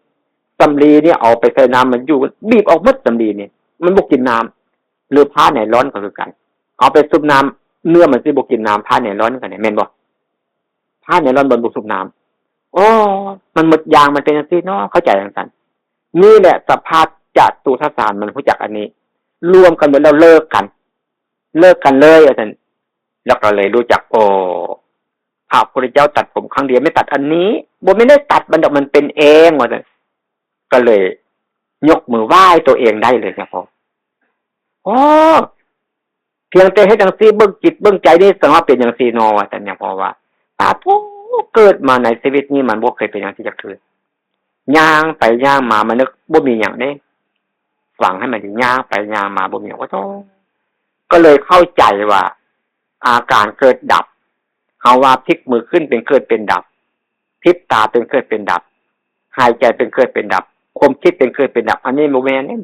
สำลีเนี่ยเอาไปใส่น้ำมันอยู่ บีบออกหมดสำลีเนี่ย มันบ่กินน้ำ หรือผ้าไนลอนก็คือกัน เอาไปซุบน้ำ เนื้อมันสิบ่กินน้ำ ผ้าไนลอนก็เนี่ย แม่นบ่ ผ้าไนลอนมันบ่ซุบน้ำ โอ้ มันหมดอย่าง มันเป็นจังซี่เนาะ เข้าใจจังซั่น นี่แหละสภาพจตุทัศฌาน มันรู้จักอันนี้ รวมกันหมดแล้วเลิกกัน เลิกกันเลยว่าซั่น แล้วก็เลยรู้จัก โอ้ พระพุทธเจ้าตัดผมครั้งเดียว ไม่ตัดอันนี้ บ่แม่นได้ตัดมันดอก มันเป็นเองว่าซั่น ก็เลยยกมือไหว้ตัวเองได้เลยครับผม โอ้ เพียงแต่เฮ็ดจังซี่ เบิ่งจิตเบิ่งใจนี่ สังว่าเป็นจังซี่เนาะ ว่าซั่นเนี่ย เพราะว่า สาธุ เกิดมาในชีวิตนี้มันบ่เคยเป็นจังซี่จักเทื่อ ย่างไปย่างมา มันนึกบ่มีหยังเด้ ฟังให้มันดี ย่างไปย่างมาบ่มีหยัง โอ้โธ่ ก็เลยเข้าใจว่า อาการเกิดดับ เฮ เอาว่าพลิกมือขึ้นเป็นเกิดเป็นดับ พลิกตาเป็นเกิดเป็นดับ หายใจเป็นเกิดเป็นดับ ความคิดเป็นเกิดเป็นดับ อันนี้บ่แม่นเด้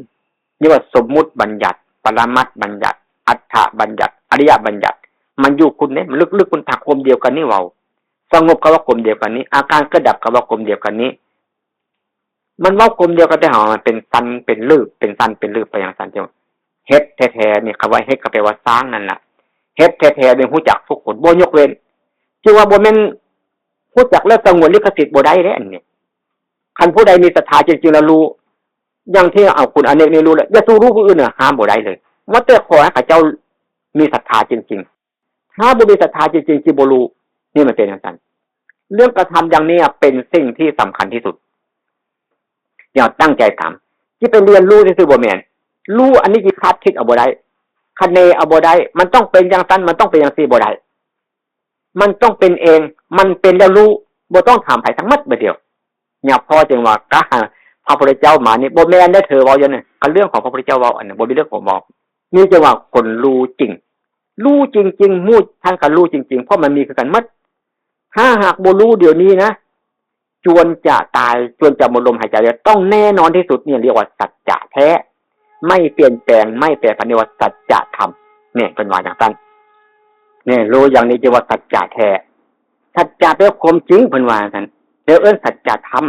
นี่ว่าสมมุติบัญญัติ ปรมัตถบัญญัติ อัฏฐบัญญัติ อริยบัญญัติ มันอยู่คุณเนี่ย มันลึกๆ คุณถักความเดียวกันนี่เว้า สงบก็ว่าความเดียวกันนี้ อาการเกิดดับก็ว่าความเดียวกันนี้ มันเว้ากลมเดียวกัน แต่หามันเป็นสั้นเป็นลืบ เป็นสั้นเป็นลืบไปอย่างสั้นเดียว เฮ็ดแท้ๆ นี่ คำว่าเฮ็ดก็แปลว่าสร้างนั่นแหละ เฮ็ดแท้ๆ นี่รู้จักทุกคน บ่ยกเว้น จึงว่าบ่แม่นรู้จักแล้วสงวนลิขสิทธิ์บ่ได้เด้ อันนี้ คันผู้ใดมีศรัทธาจริงๆ แล้วรู้ อย่างที่เอาคุณอเนกนี่รู้แล้ว อย่าสู่รู้ผู้อื่นน่ะ ห้ามบ่ได้เลย ว่าแต่ขอให้เขาเจ้ามีศรัทธาจริงๆ ถ้าบ่มีศรัทธาจริงๆ สิบ่รู้ นี่มันเป็นจั่งซั้น เรื่องกระทำอย่างนี้เป็นสิ่งที่สำคัญที่สุด อย่าตั้งใจทำ สิไปเรียนรู้ซื่อๆ บ่แม่น รู้อันนี้สิคาดคิดเอาบ่ได้ คะเนเอาบ่ได้ มันต้องเป็นจั่งซั้น มันต้องเป็นจั่งซี้บ่ได้ มันต้องเป็นเอง มันเป็นแล้วรู้ บ่ต้องถามไผทั้งหมดบัดเดียว เนี่ย พ่อจึงว่า กะ พระพุทธเจ้ามานี่ บ่แม่นได้เธอเว้าอยู่นี่ กะเรื่องของพระพุทธเจ้าเว้า อันนั้นบ่มีเรื่องของเว้า มีแต่ว่าคนรู้จริง รู้จริงๆ หมู่ท่านก็รู้จริงๆ เพราะมันมีคือกันหมด ถ้าหากบ่รู้เดี๋ยวนี้นะ จวนจะตาย จวนจะหมดลมหายใจแล้ว ต้องแน่นอนที่สุด เนี่ยเรียกว่าสัจจะแท้ ไม่เปลี่ยนแปลง ไม่แปรผัน เรียกว่าสัจธรรม เนี่ย เพิ่นว่าจั่งซั้น เนี่ย รู้อย่างนี้จึงว่าสัจจะแท้ สัจจะแปลว่าความจริง เพิ่นว่าจั่งซั้น เดี๋ยวเอิ้นสัจธรรม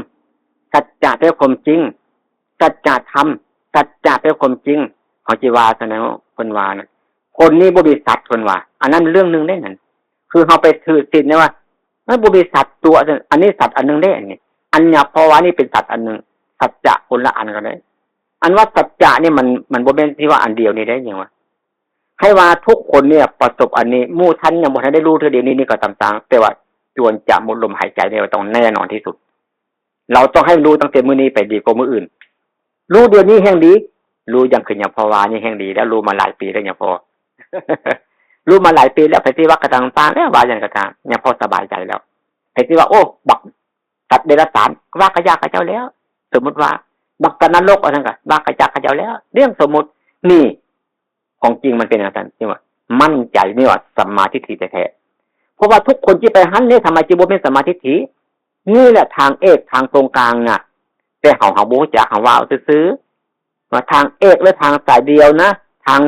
สัจจะแปลว่าความจริง สัจธรรม สัจจะแปลว่าความจริง เขาสิว่าซั่นนะ เพิ่นว่านะ คนนี้บ่มีสัตว์ เพิ่นว่า อันนั้นเรื่องหนึ่งเด้นั่น คือเฮาไปถือศีลเนี่ยว่า มันบ่มีสัตว์ตัว อันนี้สัตว์อันหนึ่งเด้ อันนี้ อันเนี้ย เพราะว่านี่เป็นสัตว์อันหนึ่ง สัจจะคนละอันกันเด้ อันว่าสัจจะนี่มัน มันบ่แม่นที่ว่าอันเดียวนี่เด้ หยังวะ ให้ว่าทุกคนเนี่ยประสบอันนี้ หมู่ท่านยังบ่ทันได้รู้เทื่อเดียวนี้ นี่ก็ต่างๆ แต่ว่าจวนจะหมดลมหายใจเนี่ยต้องแน่นอนที่สุด เราต้องให้รู้ตั้งแต่มื้อนี้ไปดีกว่ามื้ออื่น รู้เดี๋ยวนี้แฮงดี รู้อย่างคือหยัง เพราะว่านี่แฮงดีแล้ว รู้มาหลายปีแล้วหยังพอ รู้มาหลายปีแล้ว ไผสิว่าก็ต่างๆ แล้ว ว่าหยังก็ตาม หยังพอสบายใจแล้ว ไผสิว่า โอ้ บักสัตว์เดรัจฉาน ว่าก็อย่าเขาเจ้าแล้ว สมมุติว่า บักสัตว์นรก ว่าซั่นก็ ว่าก็อย่าเขาเจ้าแล้ว เรื่องสมมุติ นี่ ของจริงมันเป็นจั่งซั้น ที่ว่ามั่นใจ นี่ว่าสัมมาทิฏฐิแท้ๆ เพราะว่าทุกคนที่ไปหันเนี่ย ทำไมจึงบ่เป็นสัมมาทิฏฐิ นี่แหละทางเอก ทางตรงกลางน่ะ แต่เฮา เฮาบ่รู้จัก เฮาว่าเอาซื่อๆ ว่าทางเอกและทางสายเดียวนะ ทาง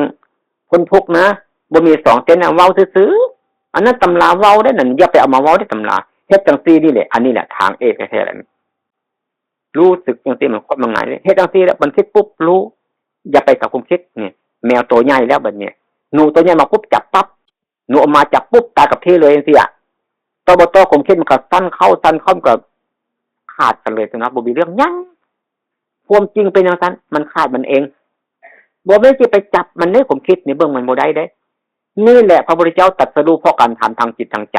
พ้นทุกข์นะ บ่มีสองเส้นนะ เว้าซื่อๆ อันนั้นตำราเว้าได้นั่น อย่าไปเอามาเว้าได้ตำรา เฮ็ดจั่งซี่นี่แหละ อันนี้แหละทางเอกแท้ๆ แหละ รู้สึกจั่งซี่มันโคตรมันง่ายเลย เฮ็ดจั่งซี่แล้วมันคิดปุ๊บรู้ อย่าไปกับความคิดนี่ แมวตัวใหญ่แล้วบัดนี้ หนูตัวใหญ่มาปุ๊บจับปั๊บ หนูออกมาจับปุ๊บตายกับที่เลยจั่งซี้อะ ตบต ความคิดมันก็สั้นเข้าสั้นเข้า มันก็ขาดกันเลย สำหรับบ่มีเรื่องหยัง ความจริงเป็นจั่งซั้น มันขาดมันเอง บ่แม่นสิไปจับมันเด้ ความคิดนี่เบิ่งมันบ่ได้เด้ นี่แหละพระพุทธเจ้าตรัสรู้เพราะการทำทางจิตทางใจ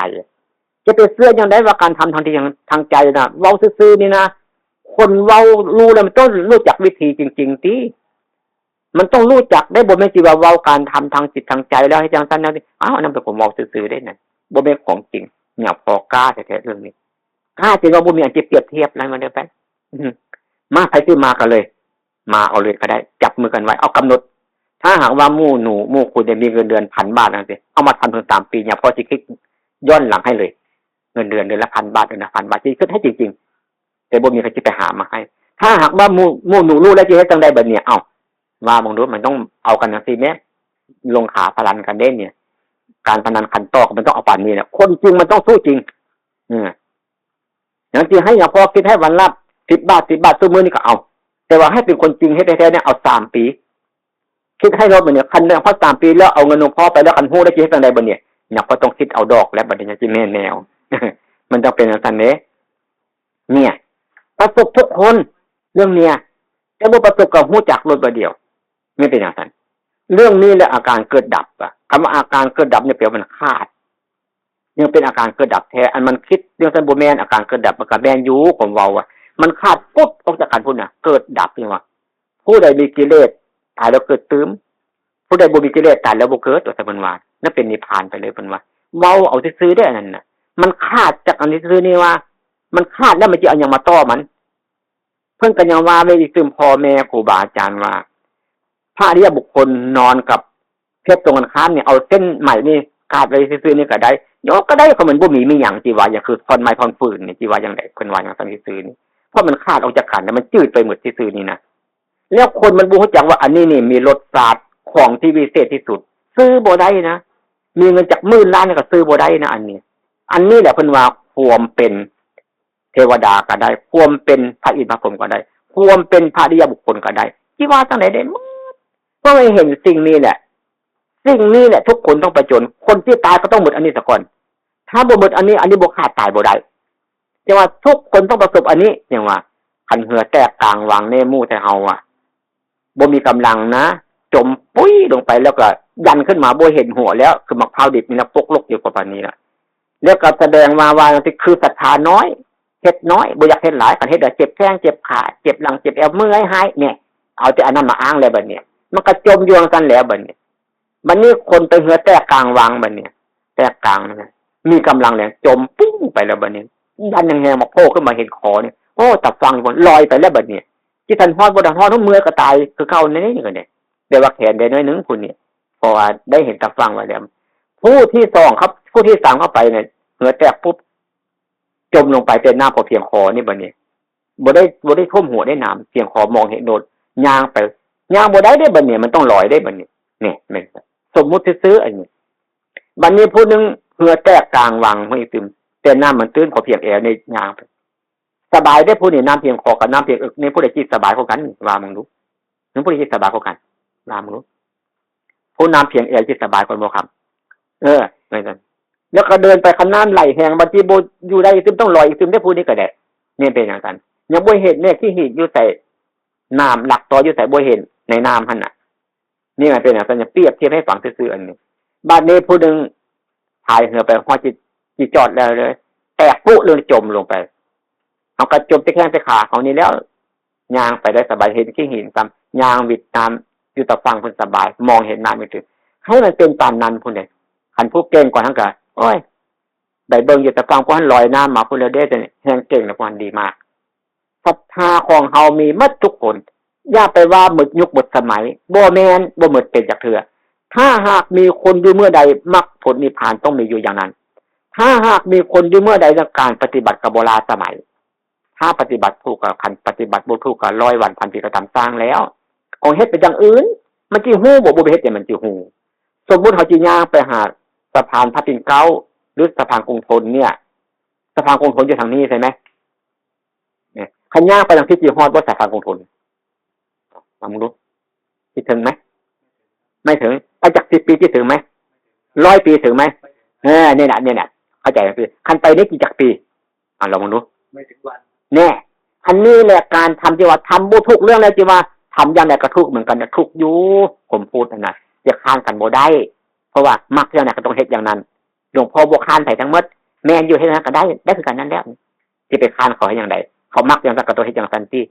จะไปเชื่อจั่งใดว่าการทำทางจิตทางใจน่ะ เว้าซื่อๆ นี่นะ คนเว้ารู้แล้วมันต้องรู้จักวิธีจริงๆ ติ มันต้องรู้จักได้ บ่แม่นสิว่าเว้าการทำทางจิตทางใจแล้วให้จั่งซั้นแนวนี้ อ้าว อันนั้นเป็นของเว้าซื่อๆ เด้นั่น บ่แม่นของจริง เนี่ย พอกล้าแท้ๆ เรื่องนี้ กล้าจริงว่าบ่มีอันสิเปรียบเทียบนะ มันเด้อไป อืม มา ไผสิมากันเลย มาเอาเลยก็ได้ จับมือกันไว้ เอากำหนด ถ้าหากว่าหมู่หนู หมู่คุณเนี่ยมีเงินเดือนพันบาทจั่งซี้ เอามาทำถึงสามปีเนี่ย พ่อสิคิดย้อนหลังให้เลย เงินเดือนเดือนละพันบาท เดือนละพันบาท สิคิดให้จริงๆ แต่บ่มีใครสิไปหามาให้ ถ้าหากว่าหมู่ หมู่หนูรู้แล้วสิเฮ็ดจั่งใดบัดนี้ เอ้า ว่าเบิ่งดู มันต้องเอากันจั่งซี้แหม ลงขาพนันกันเด้เนี่ย การพนันขันต่อมันต้องเอาปานนี้แหละ คนจริงมันต้องสู้จริง เออ อย่างที่ให้หลวงพ่อคิดให้วันละสิบบาท สิบบาท ทุกมื้อนี่ก็เอา แต่ว่าให้เป็นคนจริงให้แท้ๆ เนี่ย เอาสามปี คิดให้รอบบัดนี้ คันหลวงพ่อสามปีแล้วเอาเงินหลวงพ่อไปแล้ว คันฮู้แล้วสิเฮ็ดจั่งใดบัดนี้ เนี่ย ก็ต้องคิดเอาดอกแล้วบัดนี้ จั่งสิแม่นแนว มันต้องเป็นจั่งซั้นเด้ เนี่ย ประสบทุกคน เรื่องเนี่ย แต่บ่ประสบก็ฮู้จักโลดบัดเดียว มันเป็นจั่งซั้น เรื่องนี้แหละอาการเกิดดับอะ คำว่าอาการเกิดดับเนี่ยแปลว่ามันขาด ยังเป็นอาการเกิดดับแท้ อันมันคิดเรื่องซั้นบ่แม่น อาการเกิดดับมันก็แม่นอยู่ ผมเว้าอะ มันขาดปุ๊บออกจากกันพุ้นน่ะ เกิดดับนี่ว่า ผู้ใดมีกิเลสตายแล้วเกิดตื่ม ผู้ใดบ่มีกิเลสตายแล้วบ่เกิด ว่าซั่นเพิ่นว่า นั่นเป็นนิพพานไปเลยเพิ่นว่า เว้าเอาซื่อๆ เด้ออันนั้นน่ะ มันขาดจากอันนี้ซื่อๆ นี่ว่า มันขาดแล้วมันสิเอาหยังมาต่อมัน เพิ่นก็ยังว่าไว้อีก ซึ่งพ่อแม่ครูบาอาจารย์ว่า พระอริยบุคคลนอนกับเพศตรงกันข้ามเนี่ย เอาเส้นไหมนี่กาดไว้ซื่อๆ นี่ก็ได้ โยกก็ได้ เพราะมันบ่มี มีหยังที่ว่า อย่างคือท่อนไม้ท่อนฟืนนี่ ที่ว่าอย่างใด เพิ่นว่าอย่างซั่นซื่อๆนี่ เพราะมันขาดออกจากกันแล้ว มันจืดไปหมดซื่อๆนี่นะ แล้วคนมันบ่ฮู้จักว่าอันนี้นี่มีรสชาติของที่วิเศษที่สุด ซื้อบ่ได้นะ มีเงินจักหมื่นล้านก็ซื้อบ่ได้นะ อันนี้ อันนี้แหละเพิ่นว่าความเป็นเทวดาก็ได้ ความเป็นพระอินทร์พระพรหมก็ได้ ความเป็นพระอริยบุคคลก็ได้ ที่ว่าจั่งใดได้หมด เพราะให้เห็นสิ่งนี้แหละ สิ่งนี้แหละทุกคนต้องผจญ คนที่ตายก็ต้องหมดอันนี้ซะก่อน ถ้าบ่หมดอันนี้ อันนี้บ่ขาด ตายบ่ได้ แต่ว่าทุกคนต้องประสบอันนี้ อย่างว่า คันเฮือแตกกลางวังแน่หมู่ไทเฮาอะ บ่มีกำลังนะ จมปุ้ยลงไปแล้วก็ยันขึ้นมาบ่เห็นหัวแล้ว คือหมากพร้าวดิบนี่นะ ปกลกอยู่ประมาณนี้ล่ะ แล้วก็แสดงว่า ว่าคือศรัทธาน้อย เฮ็ดน้อย บ่อยากเฮ็ดหลาย คันเฮ็ดแล้วเจ็บแข้งเจ็บขา เจ็บหลังเจ็บแอว เมื่อยหาย เนี่ย เอาแต่อันนั้นมาอ้างแล้วบัดนี้ มันก็จมอยู่จั่งซั่นแล้วบัดนี้ บัดนี้คนไปเฮือแตกกลางวังบัดนี้ แตกกลางนั่นน่ะ มีกำลังแรง จมปุ้งไปแล้วบัดนี้ ยันแฮงๆ มาโผล่ขึ้นมาเห็นขอนี่ โอ้ ตาฟังนี่ลอยไปแล้วบัดนี้ จิตทันฮอดบ่ทันฮอด เมื่อยก็ตายคือเก่านี่ นี่ก็เนี่ย แต่ว่าแขนได้น้อยหนึ่งผู้นี้ เพราะว่าได้เห็นตาฟังไว้แล้ว ผู้ที่สองครับ ผู้ที่สามเข้าไปเนี่ย เฮือแตกปุ๊บ จมลงไปแต่น้ำพอเพียงคอนี่บัดนี้ บ่ได้ บ่ได้ท่วมหัวได้น้ำ เพียงคอมองเห็นโดด ย่างไป ย่างบ่ได้เด้บัดนี้ มันต้องลอยเด้บัดนี้ นี่ แม่น สมมุติซื่อๆ อันนี้ บัดนี้ผู้หนึ่งเฮือแตกกลางวัง ห้วยตึม แต่น้ำมันตื้นพอเพียงแอวนี่ย่างไป สบายเด้ผู้นี้ น้ำเพียงคอกับน้ำเพียงเอิกนี่ ผู้ใดจิตสบายกว่ากัน ว่ามึงดู มึงผู้ใดจิตสบายกว่ากัน ว่ามึงดู ผู้น้ำเพียงแอวจิตสบายกว่าบ่ครับ เออ นั่นกัน แล้วก็เดินไป คันน้ำไหลแฮง บัดนี้บ่อยู่ได้อีกตึม ต้องลอยอีกตึมได้ผู้นี้ก็ได้ นี่เป็นจั่งซั่น ยังบ่เห็นแม่ขี้หีดอยู่ไส น้ำหลักตออยู่ไสบ่เห็น ในน้ำหั่นน่ะ นี่มันเป็นจั่งซั่น เปรียบเทียบให้ฟังซื่อๆ อันนี้ บัดนี้ผู้หนึ่งพายเฮือไปฮอดจิ จิจอดแล้วเลย แตกปุ๊เลย จมลงไป เฮาก็จมแต่แข้งแต่ขาเฮานี่แล้ว ย่างไปได้สบาย เห็นขี้หินซ้ำ ย่างวิดน้ำอยู่ตาฝั่งพุ้นสบาย มองเห็นน้ำอยู่ซื่อ ให้มันเป็นปานนั้นพุ้นเด้ คันผู้เก่งกว่านั้นก็ โอ้ย ได้เบิ่งอยู่ตาฝั่งพุ้นลอยน้ำมาพุ้นแล้วเด้ แต่แฮงเก่งแล้วพุ้นดีมาก ศรัทธาของเฮามีหมดทุกคน อย่าไปว่าหมดยุคหมดสมัย บ่แม่น บ่หมดเป็นจักเทื่อ ถ้าหากมีคนอยู่เมื่อใด มรรคผลนิพพานต้องมีอยู่อย่างนั้น ถ้าหากมีคนอยู่เมื่อใด เรื่องการปฏิบัติก็บ่ล้าสมัย ถ้าปฏิบัติถูกก็ คันปฏิบัติบ่ถูกก็ ร้อยวันพันปีก็ตามสร้างแล้ว เอาเฮ็ดไปอย่างอื่น มันสิฮู้บ่ บ่ไปเฮ็ดหยังมันสิฮู้ สมมุติเฮาสิย่างไปหาสะพานพระปิ่นเกล้า หรือสะพานกรุงทนเนี่ย สะพานกรุงทนอยู่ทางนี้ใช่ไหม เนี่ย คันย่างไปทางที่สิฮอดบ่สะพานกรุงทน ลองดู สิถึงไหม ไม่ถึง ไปจักสิบปีสิถึงไหม ร้อยปีถึงไหม เออ นี่แหละ นี่แหละ เข้าใจไหมพี่ คันไปได้กี่จักปี อ่ะ ลองดู ไม่ถึงวัน เนี่ย อันนี้แหละการทำที่ว่าทำบ่ถูกเรื่องแล้ว ที่ว่าทำอย่างใดก็ถูกเหมือนกันนะ ถูกอยู่ ผมพูดนะ จะค้านกันบ่ได้ เพราะว่ามักอย่างใดก็ต้องเฮ็ดอย่างนั้น หลวงพ่อบ่ค้านไผทั้งหมด แม่นอยู่ เฮ็ดหยังก็ได้ ได้คือกันนั่นแหละ สิไปค้านเขาเฮ็ดหยังใด เขามักอย่างซั่นก็ต้องเฮ็ดอย่างซั่นติ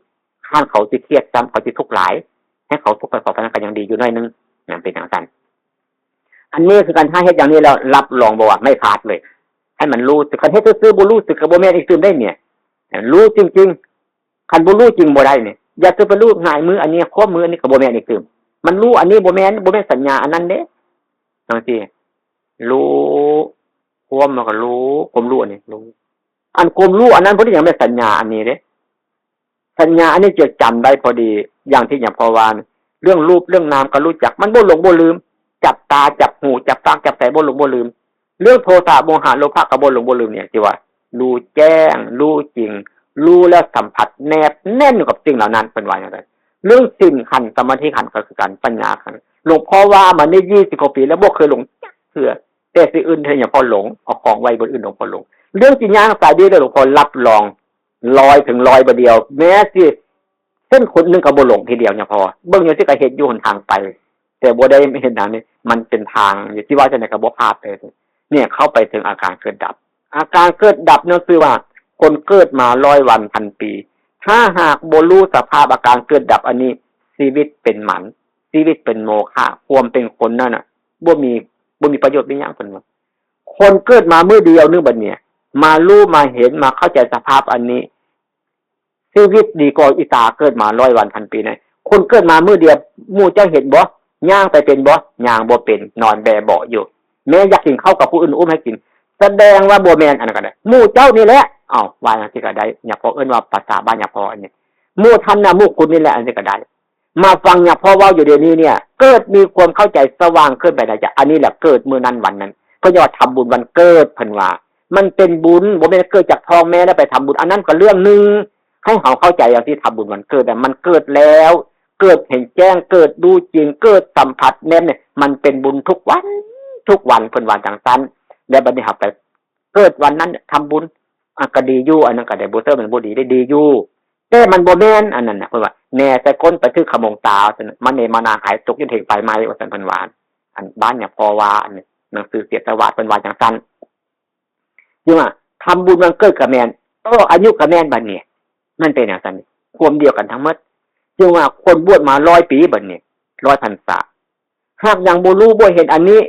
ค้านเขาสิเครียดซ้ำ เขาสิทุกข์หลาย ให้เขาทุกข์ไปพอปานนั้นก็ยังดีอยู่หน่อยหนึ่ง นั่นเป็นจั่งซั่น อันนี้คือการ ถ้าเฮ็ดอย่างนี้แล้วรับรองบ่ว่าไม่พลาดเลย ให้มันรู้สึก คันเฮ็ดซื่อๆบ่รู้สึกก็บ่แม่นอีกตื่มได้เนี่ย รู้จริงๆ คันบ่รู้จริงบ่ได้เนี่ย อย่าคือไปรู้หงายมืออันนี้ ควบมืออันนี้ก็บ่แม่นอีกตื่ม มันรู้อันนี้บ่แม่น บ่แม่นสัญญาอันนั้นเด้ จั่งซี้ รู้ ควบมันก็รู้ ความรู้อันนี้รู้ อันความรู้อันนั้นบ่ได้หยัง แม่นสัญญาอันนี้เด้ สัญญาอันนี้จะจำได้พอดี อย่างที่หลวงพ่อว่า เรื่องรูปเรื่องนามก็รู้จัก มันบ่หลงบ่ลืม จับตาจับหูจับปากจับใจบ่หลงบ่ลืม เรื่องโทสะโมหะโลภะก็บ่หลงบ่ลืมเนี่ย ที่ว่ารู้แจ้ง รู้จริง รู้แล้วสัมผัสแนบแน่นอยู่กับสิ่งเหล่านั้น เพิ่นว่าอย่างนั้น เรื่องศีลขันธ์ สมาธิขันธ์ก็คือกัน ปัญญาขันธ์ หลวงพ่อว่ามานี่ยี่สิบกว่าปีแล้วบ่เคยหลงจักเทื่อ แต่สิ่งอื่นเฮ็ดหยังหลวงพ่อหลง เอาของไว้บนอื่นหลวงพ่อหลง เรื่องสิย่างสายเดียวหลวงพ่อรับรอง ร้อยถึงร้อยบ่เดียว แม้สิเส้นขนหนึ่งก็บ่หลงทีเดียวเนี่ย เพราะว่าเบิ่งอยู่ที่ก็เห็นอยู่หนทางไป แต่บ่ได้เห็นทางนี่ มันเป็นทางอยู่ที่ว่าจั่งใดก็บ่พลาดเลย เนี่ย เข้าไปถึงอาการเกิดดับ อาการเกิดดับนั่นคือว่า คนเกิดมาร้อยวันพันปี ถ้าหากบ่รู้สภาพอาการเกิดดับอันนี้ ชีวิตเป็นหมัน ชีวิตเป็นโมฆะ ความเป็นคนนั่นน่ะ บ่มี บ่มีประโยชน์มีหยัง เพิ่นว่า คนเกิดมามื้อเดียวนึงบัดเนี่ย มารู้มาเห็นมาเข้าใจสภาพอันนี้ ชีวิตดีกว่าอีตาเกิดมาร้อยวันพันปีนะ คนเกิดมามื้อเดียว หมู่เจ้าเห็นบ่ ย่างไปเป็นบ่ ย่างบ่เป็น นอนแบเบาะอยู่ แม้อยากกินข้าวกับผู้อื่นอุ้มให้กิน แสดงว่าบ่แม่นอันนั้นก็ได้ หมู่เจ้านี่แหละ เอ้า ว่าจั่งซี้ก็ได้ หลวงพ่อเอิ้นว่าภาษาบ้านหลวงพ่ออันนี้ หมู่ท่านน่ะ หมู่คุณนี่แหละ อันนี้ก็ได้ มาฟังหลวงพ่อเว้าอยู่เดี๋ยวนี้เนี่ย เกิดมีความเข้าใจสว่างขึ้นไปนะจ๊ะ อันนี้แหละเกิดมื้อนั้นวันนั้น เพิ่นว่าทำบุญวันเกิด เพิ่นว่า มันเป็นบุญ บ่แม่นเกิดจากท้องแม่แล้วไปทำบุญ อันนั้นก็เรื่องหนึ่ง ให้เฮาเข้าใจเอาที่ทำบุญวันเกิดน่ะ มันเกิดแล้ว เกิดเห็นแจ้ง เกิดรู้จริง เกิดสัมผัสแนบเนี่ย มันเป็นบุญทุกวัน ทุกวัน เพิ่นว่าจั่งซั้น แล้วบัดนี้เฮาไปเกิดวันนั้นทำบุญ อ่ะ ก็ดีอยู่ อันนั้นก็ได้บุญ เติมมันบ่ดีได้ดีอยู่ แต่มันบ่แม่นอันนั้นน่ะ เพิ่นว่า แหน่ใส่ก้นไปถือขโมงตา มันเนมานาหายตกอยู่เถิงไฟไหม้ ว่าซั่นเพิ่นว่า อันบ้านหลวงพ่อว่า อันหนังสือเสียสวัสดิ์เพิ่นว่าจั่งซั้น จึงว่าทำบุญวันเกิดก็แม่น ต่ออายุก็แม่น บัดนี้ มันเป็นจั่งซั้น ความเดียวกันทั้งหมด จึงว่าคนบวชมาร้อยปี บัดนี้ ร้อยพรรษา หากยังบ่รู้บ่เห็นอันนี้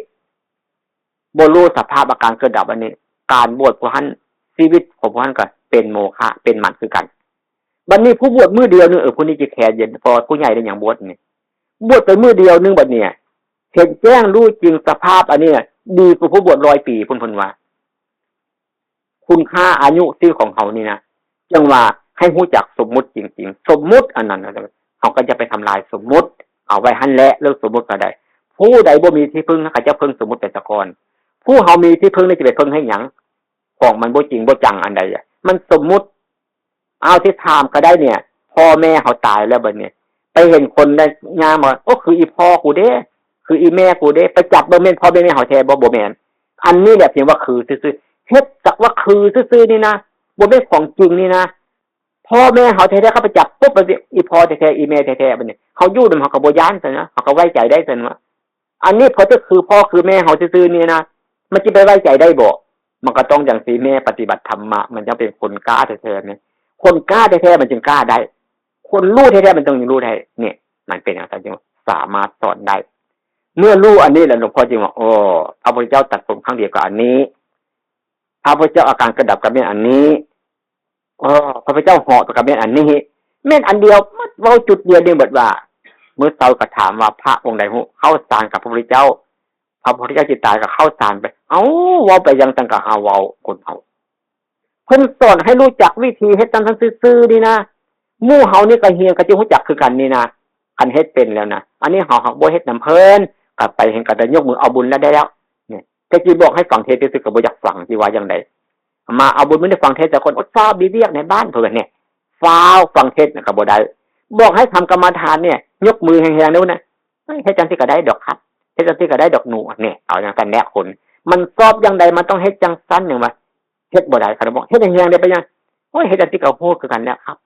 บ่รู้สภาพอาการเกิดดับอันนี้ การบวชผู้หั้น ชีวิตของผู้หั้นก็เป็นโมฆะ เป็นหมันคือกัน บัดนี้ผู้บวชมื้อเดียวหนึ่ง เออ ผู้นี้จิแขนเย็น พอผู้ใหญ่ได้หยังบวชนี่ บวชไปมื้อเดียวหนึ่ง บัดนี้ เห็นแจ้งรู้จริงสภาพอันนี้ ดีกว่าผู้บวชร้อยปีพุ้น เพิ่นว่า คุณค่าอายุชีวิตของเฮานี่นะ จั่งว่าให้รู้จักสมมุติจริงๆ สมมุติอันนั้นนะ เฮาก็อย่าไปทำลายสมมุติ เอาไว้หั้นแหละ เรื่องสมมุติก็ได้ ผู้ใดบ่มีที่พึ่ง เขาเจ้าพึ่งสมมุติไปซะก่อน ผู้เฮามีที่พึ่งนี่จะไปพึ่งให้หยัง ของมันบ่จริงบ่จังอันใดอะ มันสมมุติ เอาที่ถามก็ได้เนี่ย พ่อแม่เฮาตายแล้วบัดนี้ ไปเห็นคนได้ย่างมา โอ้ คืออีพ่อกูเด้ คืออีแม่กูเด้ ไปจับเบิ่งแม่นพ่อแม่นแม่เฮาแท้บ่ บ่แม่น อันนี้แหละเพียงว่าคือซื่อๆ เฮ็ดจักว่าคือซื่อๆ นี่นะ บ่แม่นของจริงนี่นะ พ่อแม่เฮาแท้ๆ เขาไปจับปุ๊บ มันสิอีพ่อแท้ๆ อีแม่แท้ๆ บัดนี้ เฮาอยู่นำเฮาก็บ่ย้านซั่นนะ เฮาก็ไว้ใจได้ซั่นว่า อันนี้พอจะคือพ่อคือแม่เฮาซื่อๆ นี่นะ มันสิไปไว้ใจได้บ่ มันก็ต้องจั่งซี้ แม่ปฏิบัติธรรมะ มันจั่งเป็นคนกล้าแท้ๆ นี่ คนกล้าแท้ๆ มันจึงกล้าได้ คนรู้แท้ๆ มันต้องรู้ได้ เนี่ย มันเป็นจั่งซั้น จึงสามารถสอนได้ เมื่อรู้อันนี้แล้ว หลวงพ่อจึงว่า โอ้ พระพุทธเจ้าตรัสผมครั้งเดียวกับอันนี้ พระพุทธเจ้าอาการเกิดดับก็แม่นอันนี้ เออ พระพุทธเจ้าเหาะก็แม่นอันนี้ แม่นอันเดียว หมด เว้าจุดเดียวนี่เบิดว่า มื้อเช้าก็ถามว่าพระองค์ใดฮู้ เข้าฌานกับพระพุทธเจ้า พระพุทธเจ้าสิตายก็เข้าฌานไป เอ้า เว้าไปจั่งซั้นก็หาเว้า คนเฮา เพิ่นสอนให้รู้จักวิธีเฮ็ดจั่งซั้นซื่อๆ นี่นะ หมู่เฮานี่ก็เฮียนก็สิรู้จักคือกันนี่นะ คันเฮ็ดเป็นแล้วนะ อันนี้เฮาหากบ่เฮ็ดนำเพิ่น ก็ไปเห็นก็ได้ยกมือเอาบุญแล้วได้แล้ว เนี่ย แต่สิบอกให้ฟังเทศน์ซื่อๆ ก็บ่อยากฟัง สิว่าจั่งใด มาเอาบุญมื้อนี้ฟังเทศน์ แต่คนอดฟ้าวมีเวียกในบ้านเพิ่นเนี่ย ฟ้าวฟังเทศน์น่ะก็บ่ได้ บอกให้ทำกรรมฐานเนี่ย ยกมือแฮงๆ เด้อนะ เฮ้ย เฮ็ดจั่งซี้ก็ได้ดอกครับ เฮ็ดจั่งซี้ก็ได้ดอกหนู เนี่ย เอาจั่งซั้นแหละคน มันชอบจั่งใดมันต้องเฮ็ดจั่งซั้น หยังว่า เฮ็ดบ่ได้ คันบอกเฮ็ดแฮงๆ ได้ไปหยัง โอ้ย เฮ็ดจั่งซี้ก็ฮู้คือกันแล้วครับ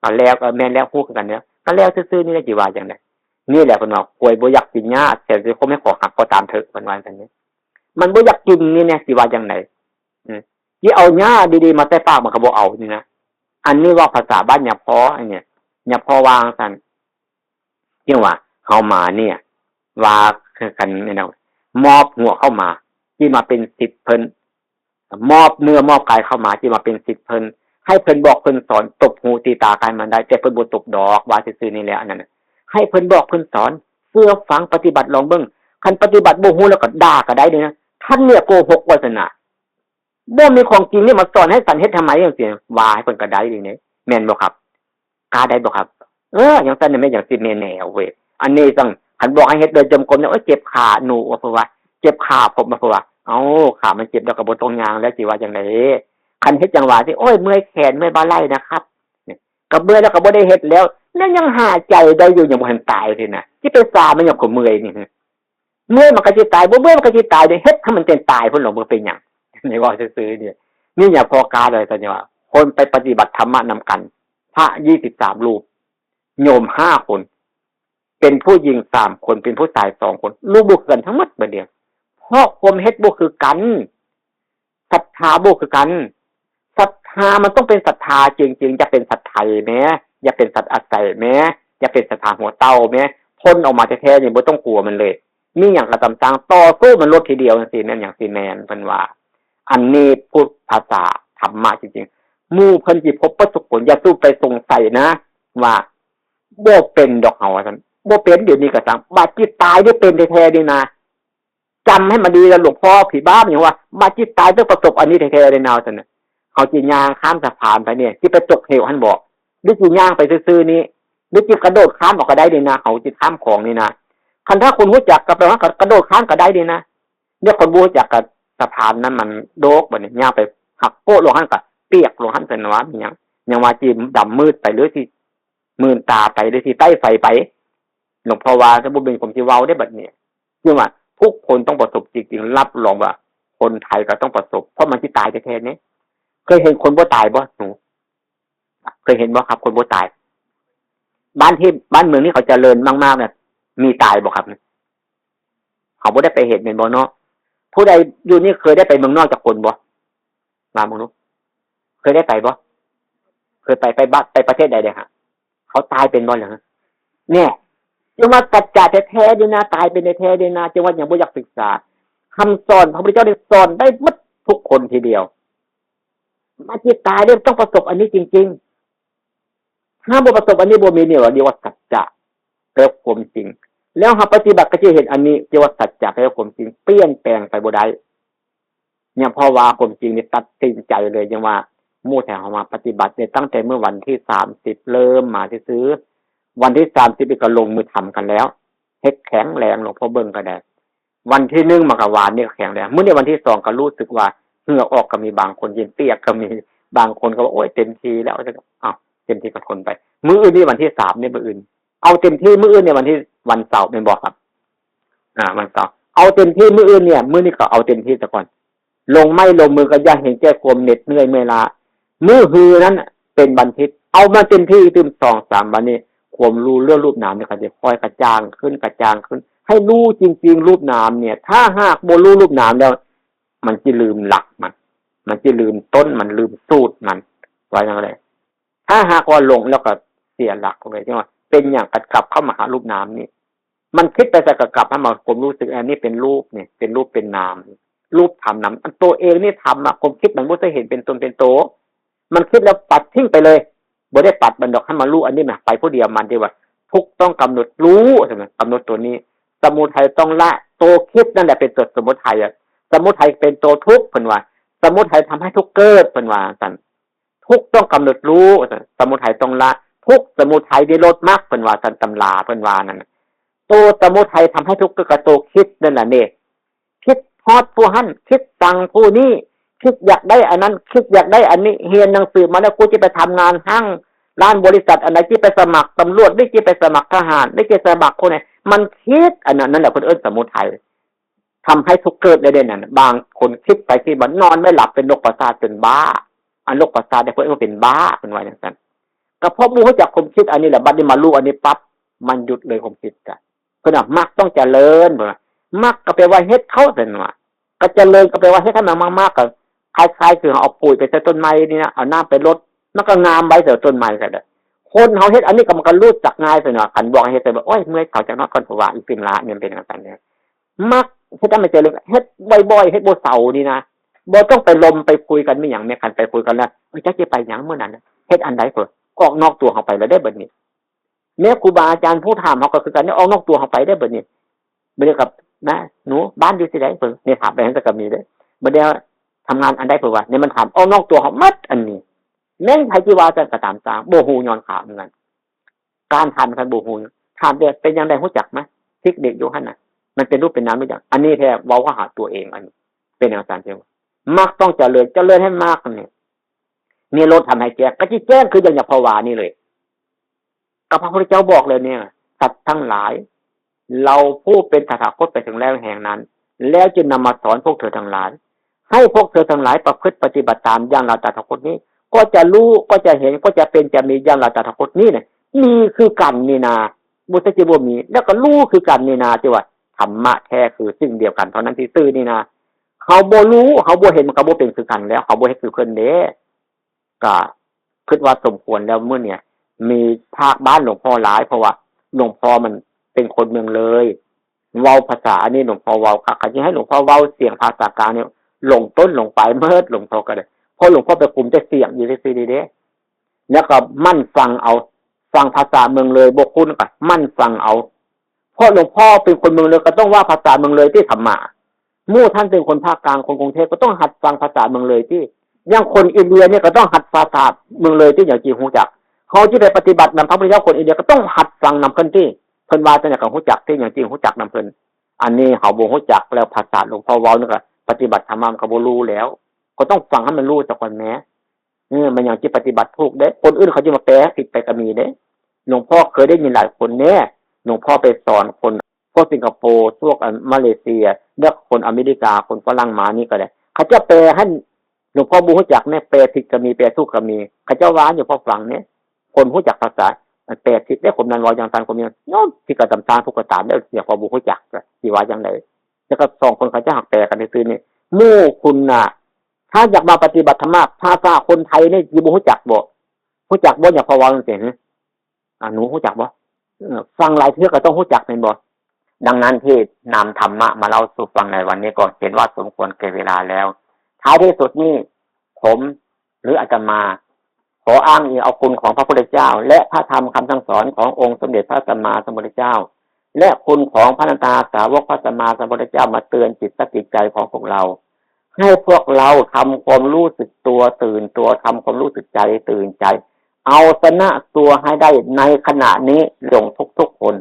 ก็แล้ว เออ แม่นแล้ว ฮู้คือกันแล้ว ก็แล้วซื่อๆ นี่แหละ สิว่าจั่งใด นี่แหละเพิ่นว่า ข่อยบ่อยากกินหญ้า แต่สิคมให้ขอหักก็ตามเถอะ เพิ่นว่าจั่งนี้ มันบ่อยากกินนี่แหละ สิว่าจั่งใด อืม สิเอาหญ้าดีๆ มาใส่ปากมันก็บ่เอานี่นะ อันนี้เว้าภาษาบ้านหลวงพ่อ อันเนี้ย หลวงพ่อว่าจั่งซั้น จั่งว่า เฮามาเนี่ย ว่าคือกันนี่นะ มอบหัวเข้ามา สิมาเป็นศิษย์เพิ่น มอบเนื้อมอบกายเข้ามา สิมาเป็นศิษย์เพิ่น ให้เพิ่นบอกเพิ่นสอน ตบหูตีตากันมันได้ แต่เพิ่นบ่ตบดอก ว่าซื่อๆ นี่แหละ อันนั้นน่ะ ให้เพิ่นบอกเพิ่นสอน เชื่อฟังปฏิบัติลองเบิ่ง คันปฏิบัติบ่ฮู้แล้วก็ด่าก็ได้เด้นะ ท่านเนี่ยโกหก ว่าซั่นน่ะ บ่มีของจริงนี่มาสอนให้ฉันเฮ็ดทำไมจั่งซี้ ว่าให้เพิ่นก็ได้เด้เนี่ย แม่นบ่ครับ กล้าได้บ่ครับ เออ จั่งซั้นนี่แม่นจั่งสิแม่นแนวเว้ย อันนี้ต้อง คันบอกให้เฮ็ดเดินจงกรมเนี่ย โอ๊ย เจ็บขาหนู ว่าเพิ่นว่า เจ็บขาผม ว่าเพิ่นว่า เอ้า ขามันเจ็บแล้วก็บ่ต้องย่างแล้ว สิว่าจั่งใด คันเฮ็ดจั่งว่าสิ โอ๊ย เมื่อยแขน เมื่อยบ่าไหล่นะครับ เนี่ย ก็เมื่อยแล้วก็บ่ได้เฮ็ดแล้ว แล้วยังหายใจได้อยู่ ยังบ่ทันตายเลยนะ สิไปซ่ามันหยังก็เมื่อยนี่ เมื่อยมันก็สิตาย บ่เมื่อยมันก็สิตายเด้ เฮ็ดให้มันเป็นตายพุ้นหรอก บ่เป็นหยัง นี่เว้าซื่อๆ เนี่ย นี่หลวงพ่อกล้าเลย ตอนนี้ว่า คนไปปฏิบัติธรรมะนำกัน พระยี่สิบสามรูป โยมห้าคน เป็นผู้หญิงสามคน เป็นผู้ชายสองคน รูปบ่คือกันทั้งหมดบัดเดียว เพราะความเฮ็ดบ่คือกัน ศรัทธาบ่คือกัน ศรัทธามันต้องเป็นศรัทธาจริงๆ อย่าเป็นสัตว์ไทยแหม อย่าเป็นสัตว์อาศัยแหม อย่าเป็นศรัทธาหัวเต้าแหม พ่นออกมาแท้ๆ นี่บ่ต้องกลัวมันเลย มีหยังก็ตามต่าง ต่อสู้มันลดทีเดียวจั่งซี้ แม่นหยังสิแม่น เพิ่นว่า อันนี้พูดภาษาธรรมะจริงๆ หมู่เพิ่นสิพบเบิดทุกคน อย่าสู่ไปสงสัยนะ ว่าบ่เป็นดอกเฮา ว่าซั่น บ่เป็นเดี๋ยวนี้ก็ตาม บัดสิตายได้เป็นแท้ๆ นี่นะ จำให้มันดีแล้ว หลวงพ่อผีบ้าอย่างว่า มาจิตตายต้องประสบอันนี้แท้ๆเลยนะ ท่านน่ะ เขาจะย่างข้ามสะพานไปเนี่ย ที่ไปตกเหวหั้นบอก หรือจะย่างไปซื่อๆนี่ หรือจะกระโดดข้ามออกก็ได้เลยนะ เขาจะข้ามของนี่นะ คันถ้าคนรู้จักก็แปลว่ากระโดดข้ามก็ได้เลยนะ เนี่ยคนรู้จักกับสะพานนั้นมันโดกบ่เนี่ย ย่างไปหักโป๊ะลงหั้นก็เปียกลงหั้น เป็นว่ามีหยัง ยังว่าที่ดำมืดไป หรือที่มืนตาไป หรือที่ใต้ไฟไป หลวงพ่อว่าจะบ่เป็นคนที่เว้าได้บัดนี้ คือว่าทุกคนต้องประสบจริงๆ รับรองว่าคนไทยก็ต้องประสบ เพราะมันที่ตายแท้ๆเนี่ย เคยเห็นคนบ่ตายบ่หนู เคยเห็นบ่ครับ คนบ่ตาย บ้านที่บ้านเมืองนี่เขาเจริญมากๆเนี่ย มีตายบ่ครับ เขาบ่ได้ไปเห็นเป็นบ่เนาะ ผู้ใดอยู่นี่เคยได้ไปเมืองนอกจากคนบ่ มาเมืองนู้น เคยได้ไปบ่ เคยไป ไปบ้าน ไปประเทศใดเลยฮะ เขาตายเป็นบ่เหรอ เนี่ย จังว่าสัจจะแท้ๆดีนะ ตายเป็นแท้ๆดีนะ จังว่ายังบ่อยากศึกษา คำสอนพระพุทธเจ้าได้สอนได้หมดทุกคนทีเดียว มาจิตตายเนี่ยต้องประสบอันนี้จริงๆ ถ้าบ่ประสบอันนี้บ่มีเนี่ยเรียกว่าสัจจะ แปลว่าความจริง แล้วหากปฏิบัติก็จะเห็นอันนี้เรียกว่าสัจจะ แปลว่าความจริง เปลี่ยนแปลงไปบ่ได้ เนี่ย เพราะว่าความจริงนี่ตัดสินใจเลย ยังว่าหมู่แถวเฮามาปฏิบัติเนี่ยตั้งแต่เมื่อวันที่สามสิบเริ่มมาซื่อๆ วันที่สามสิบนี่ก็ลงมือทำกันแล้ว เฮ็ดแข็งแรง หลวงพ่อเบิ่งก็ได้ วันที่หนึ่งมากะวานนี่ก็แข็งแรง มื้อนี้วันที่สองก็รู้สึกว่าเหงื่อออกก็มี บางคนเย็นเปียกก็มี บางคนก็ว่า โอ๊ย เต็มที่แล้ว อ้าว เต็มที่ก็ทนไป มื้ออื่นนี่วันที่สามนี่ มื้ออื่น เอาเต็มที่ มื้ออื่นเนี่ยวันที่ วันเสาร์แม่นบ่ครับ อ่า วันเสาร์ เอาเต็มที่มื้ออื่นเนี่ย มื้อนี้ก็เอาเต็มที่ซะก่อน ลงไม้ลงมือก็อย่าเห็นแก่ความเหน็ดเหนื่อยเมื่อยล้า มื้อฮือนั้นน่ะเป็นวันอาทิตย์ เอามาเต็มที่ตื่นสองสามวันนี้ ความรู้เรื่องรูปนามเนี่ยก็จะค่อยกระจ่างขึ้น กระจ่างขึ้น ให้รู้จริงๆ รูปนามเนี่ย ถ้าหากบ่รู้รูปนามแล้ว มันจะลืมหลักมัน มันจะลืมต้นมัน ลืมสูตรมัน ว่าอย่างไร ถ้าหากว่าหลงแล้วก็เสียหลักเลย ใช่ไหม เป็นอย่างกลับเข้ามาหารูปนามนี่ มันคิดไปแต่ก็กลับให้มาความรู้สึก อันนี้เป็นรูปเนี่ย เป็นรูปเป็นนาม รูปธรรมนาม อันตัวเองนี่ธรรมอะ ความคิดมันบ่ได้เห็นเป็นตนเป็นตัว มันคิดแล้วปัดทิ้งไปเลย บ่ได้ปัดมันดอก ให้มารู้อันนี้นะ ไปผู้เดียวมัน ที่ว่า ทุกข์ต้องกำหนดรู้ ใช่ไหม กำหนดตัวนี้ สมุทัยต้องละ ตัวคิดนั่นแหละเป็นตัวสมุทัยอะ สมุทัยเป็นตัวทุกข์ เพิ่นว่า สมุทัยทำให้ทุกข์เกิด เพิ่นว่าซั่น ทุกข์ต้องกำหนดรู้ สมุทัยต้องละ ทุกข์สมุทัยนิโรธมรรค เพิ่นว่าซั่น ตำราเพิ่นว่านั่นน่ะ ตัวสมุทัยทำให้ทุกข์ก็คือตัวคิดนั่นแหละนี่ คิดฮอดผู้หั้น คิดสั่งผู้นี้ คิดอยากได้อันนั้น คิดอยากได้อันนี้ เรียนหนังสือมาแล้ว กูจะไปทำงานห้างร้านบริษัทอันไหน จะไปสมัครตำรวจ หรือจะไปสมัครทหาร หรือจะสมัครคนไหน มันคิดอันนั้น นั่นแหละเพิ่นเอิ้นสมุทัย ทำให้ทุกข์เกิดได้เด้นั่น บางคนคิดไปคิดมานอนไม่หลับ เป็นโรคประสาท เป็นบ้า อันโรคประสาทเนี่ยเพิ่นว่าเป็นบ้า เพิ่นว่าอย่างนั้น ก็เพราะบ่รู้จักความคิดอันนี้แหละ บัดนี้มารู้อันนี้ปั๊บ มันหยุดเลยความคิดอะ เพิ่นว่ามรรคต้องเจริญ เพิ่นว่ามรรคก็แปลว่าเฮ็ดเข้า เพิ่นว่า ก็เจริญก็แปลว่าเฮ็ดให้มันมากๆ ก็คล้ายๆ คือเอาปุ๋ยไปใส่ต้นไม้นี่นะ เอาน้ำไปรด มันก็งามไว้เถอะ ต้นไม้ก็ได้ คนเฮาเฮ็ดอันนี้ก็มันก็รู้จักง่าย เพิ่นว่า คันบอกให้เฮ็ด แต่ว่า โอ๊ย เมื่อยเข่าจักหน่อยก่อน เพราะว่าอีกสิ่งละเนี่ยเป็นจังซั่นเนี่ย มักเฮ็ดให้มันเจริญ เฮ็ดบ่อยๆ เฮ็ดบ่เซานี่นะ บ่ต้องไปลมไปคุยกัน มีหยังแม่ คันไปคุยกันแล้ว เอ้ย จักสิไปหยังมื้อนั้นน่ะ เฮ็ดอันใดเพิ่น ออกนอกตัวเฮาไปแล้วเด้บัดนี้ แม้ครูบาอาจารย์ผู้ถามเฮาก็คือกัน เนี่ย ออกนอกตัวเฮาไปเด้บัดนี้ บัดนี้กับ นะ หนู บ้านอยู่ที่ใดเพิ่น เนี่ย ถามไปจั่งซั้นก็มีเด้ บัดนี้ทำงานอันใดเพิ่นว่า เนี่ย มันถามออกนอกตัวเฮาหมดอันนี้ แม่นไผสิว่าจั่งก็ตามตาม บ่ฮู้ย้อนข่าวเหมือนกัน การถามกันบ่ฮู้ ถามแต่เป็นจั่งใดรู้จักไหม พริกเด็กอยู่หั่นน่ะ มันเป็นรูปเป็นนามหรือยัง อันนี้แท้เว้าหาตัวเอง อันนี้เป็นจั่งซั่นเด้ มรรคต้องเจริญ เจริญให้มากนี่ นิโรธทำให้แจ้ง ก็สิแจ้งคืออย่าง อย่างภาวานี่เลย ก็พระพุทธเจ้าบอกเลยเนี่ย สัตว์ทั้งหลาย เราผู้เป็นตถาคตไปถึงแล้วแห่งนั้น แล้วจึงนำมาสอนพวกเธอทั้งหลาย ให้พวกเธอทั้งหลายประพฤติปฏิบัติตามอย่างเราตถาคตนี้ ก็จะรู้ ก็จะเห็น ก็จะเป็น จะมีอย่างเราตถาคตนี้เนี่ย มีคือกันนี่นา บ่ใช่สิบ่มี แล้วก็รู้คือกันนี่นา ที่ว่าธรรมะแท้คือสิ่งเดียวกันเท่านั้นซื่อๆ นี่นา เฮาบ่รู้ เฮาบ่เห็น มันก็บ่เป็นคือกันแล้ว เฮาบ่เฮ็ดคือเพิ่นเด้ ก็คิดว่าสมควรแล้วมื้อเนี่ย มีภาคบ้านหลวงพ่อหลาย เพราะว่าหลวงพ่อมันเป็นคนเมืองเลย เว้าภาษาอันนี้หลวงพ่อเว้าคัก คันสิให้หลวงพ่อเว้าเสียงภาษากลางเนี่ย หลงต้นหลงปลายเมิดหลวงพ่อก็ได้ เพราะหลวงพ่อไปคุมแต่เสียงอยู่ซื่อๆ นี่เด้ แล้วก็หมั่นฟังเอา ฟังภาษาเมืองเลยบ่คุ้นก็หมั่นฟังเอา เพราะหลวงพ่อเป็นคนเมืองเลย ก็ต้องว่าภาษาเมืองเลยที่ธรรมะ หมู่ท่านซึ่งคนภาคกลาง คนกรุงเทพฯ ก็ต้องหัดฟังภาษาเมืองเลยติ อย่างคนอินเดียนี่ก็ต้องหัดภาษาเมืองเลยติ อย่างจิฮู้จัก เฮาสิไปปฏิบัตินำพระพุทธเจ้า คนอินเดียก็ต้องหัดฟังนำเพิ่นติ เพิ่นว่าจั่งใดก็ฮู้จักติ อย่างจิฮู้จักนำเพิ่น อันนี้เฮาบ่ฮู้จักแล้ว ภาษาหลวงพ่อเว้านี่ก็ปฏิบัติธรรมะมันก็บ่รู้แล้ว ก็ต้องฟังให้มันรู้ซะก่อนแหม เออ มันยังสิปฏิบัติถูกเด้ คนอื่นเขาจะมาแปลผิดไปก็มีเด้ หลวงพ่อเคยได้ยินหลายคนแน่ หลวงพ่อไปสอนคนพวกสิงคโปร์ พวก อ่า มาเลเซีย และคนอเมริกา คนฝรั่งมานี่ก็ได้ เขาจะแปลให้หลวงพ่อบ่ฮู้จักเนี่ย แปลผิดก็มี แปลถูกก็มี เขาเจ้าว่าอยู่ พอฟังเนี่ย คนฮู้จักภาษา มันแปลผิดเด้ คนนั้นเว้าจั่งซั่น คนนี้ โยม ที่กระตำตางผู้กระตามเด้อ เสียพอบ่ฮู้จัก สิว่าจั่งใด แล้วก็สองคนเขาจะหักแปลกันซื่อๆนี่ หมู่คุณน่ะ ถ้าอยากมาปฏิบัติธรรมะ ภาษาคนไทยนี่สิบ่ฮู้จักบ่ ฮู้จักบ่ อย่างพอเว้าจั่งซี้ หึ อ่า หนูฮู้จักบ่ เออ ฟังหลายเทื่อก็ต้องฮู้จักแม่นบ่ ดังนั้นที่นำธรรมะมาเล่าสู่ฟังในวันนี้ก็เห็นว่าสมควรแก่เวลาแล้ว ท้ายที่สุดนี้ ผม หรืออาตมา ขออ้างอิงเอาคุณของพระพุทธเจ้า และพระธรรมคำสั่งสอนขององค์สมเด็จพระสัมมาสัมพุทธเจ้า และคุณของพระอรหันตสาวกพระสัมมาสัมพุทธเจ้ามาเตือนจิตสติใจของพวกเรา ให้พวกเราทำความรู้สึกตัว ตื่นตัว ทำความรู้สึกใจ ตื่นใจ เอาชนะตัวให้ได้ในขณะนี้ จงทุกๆคน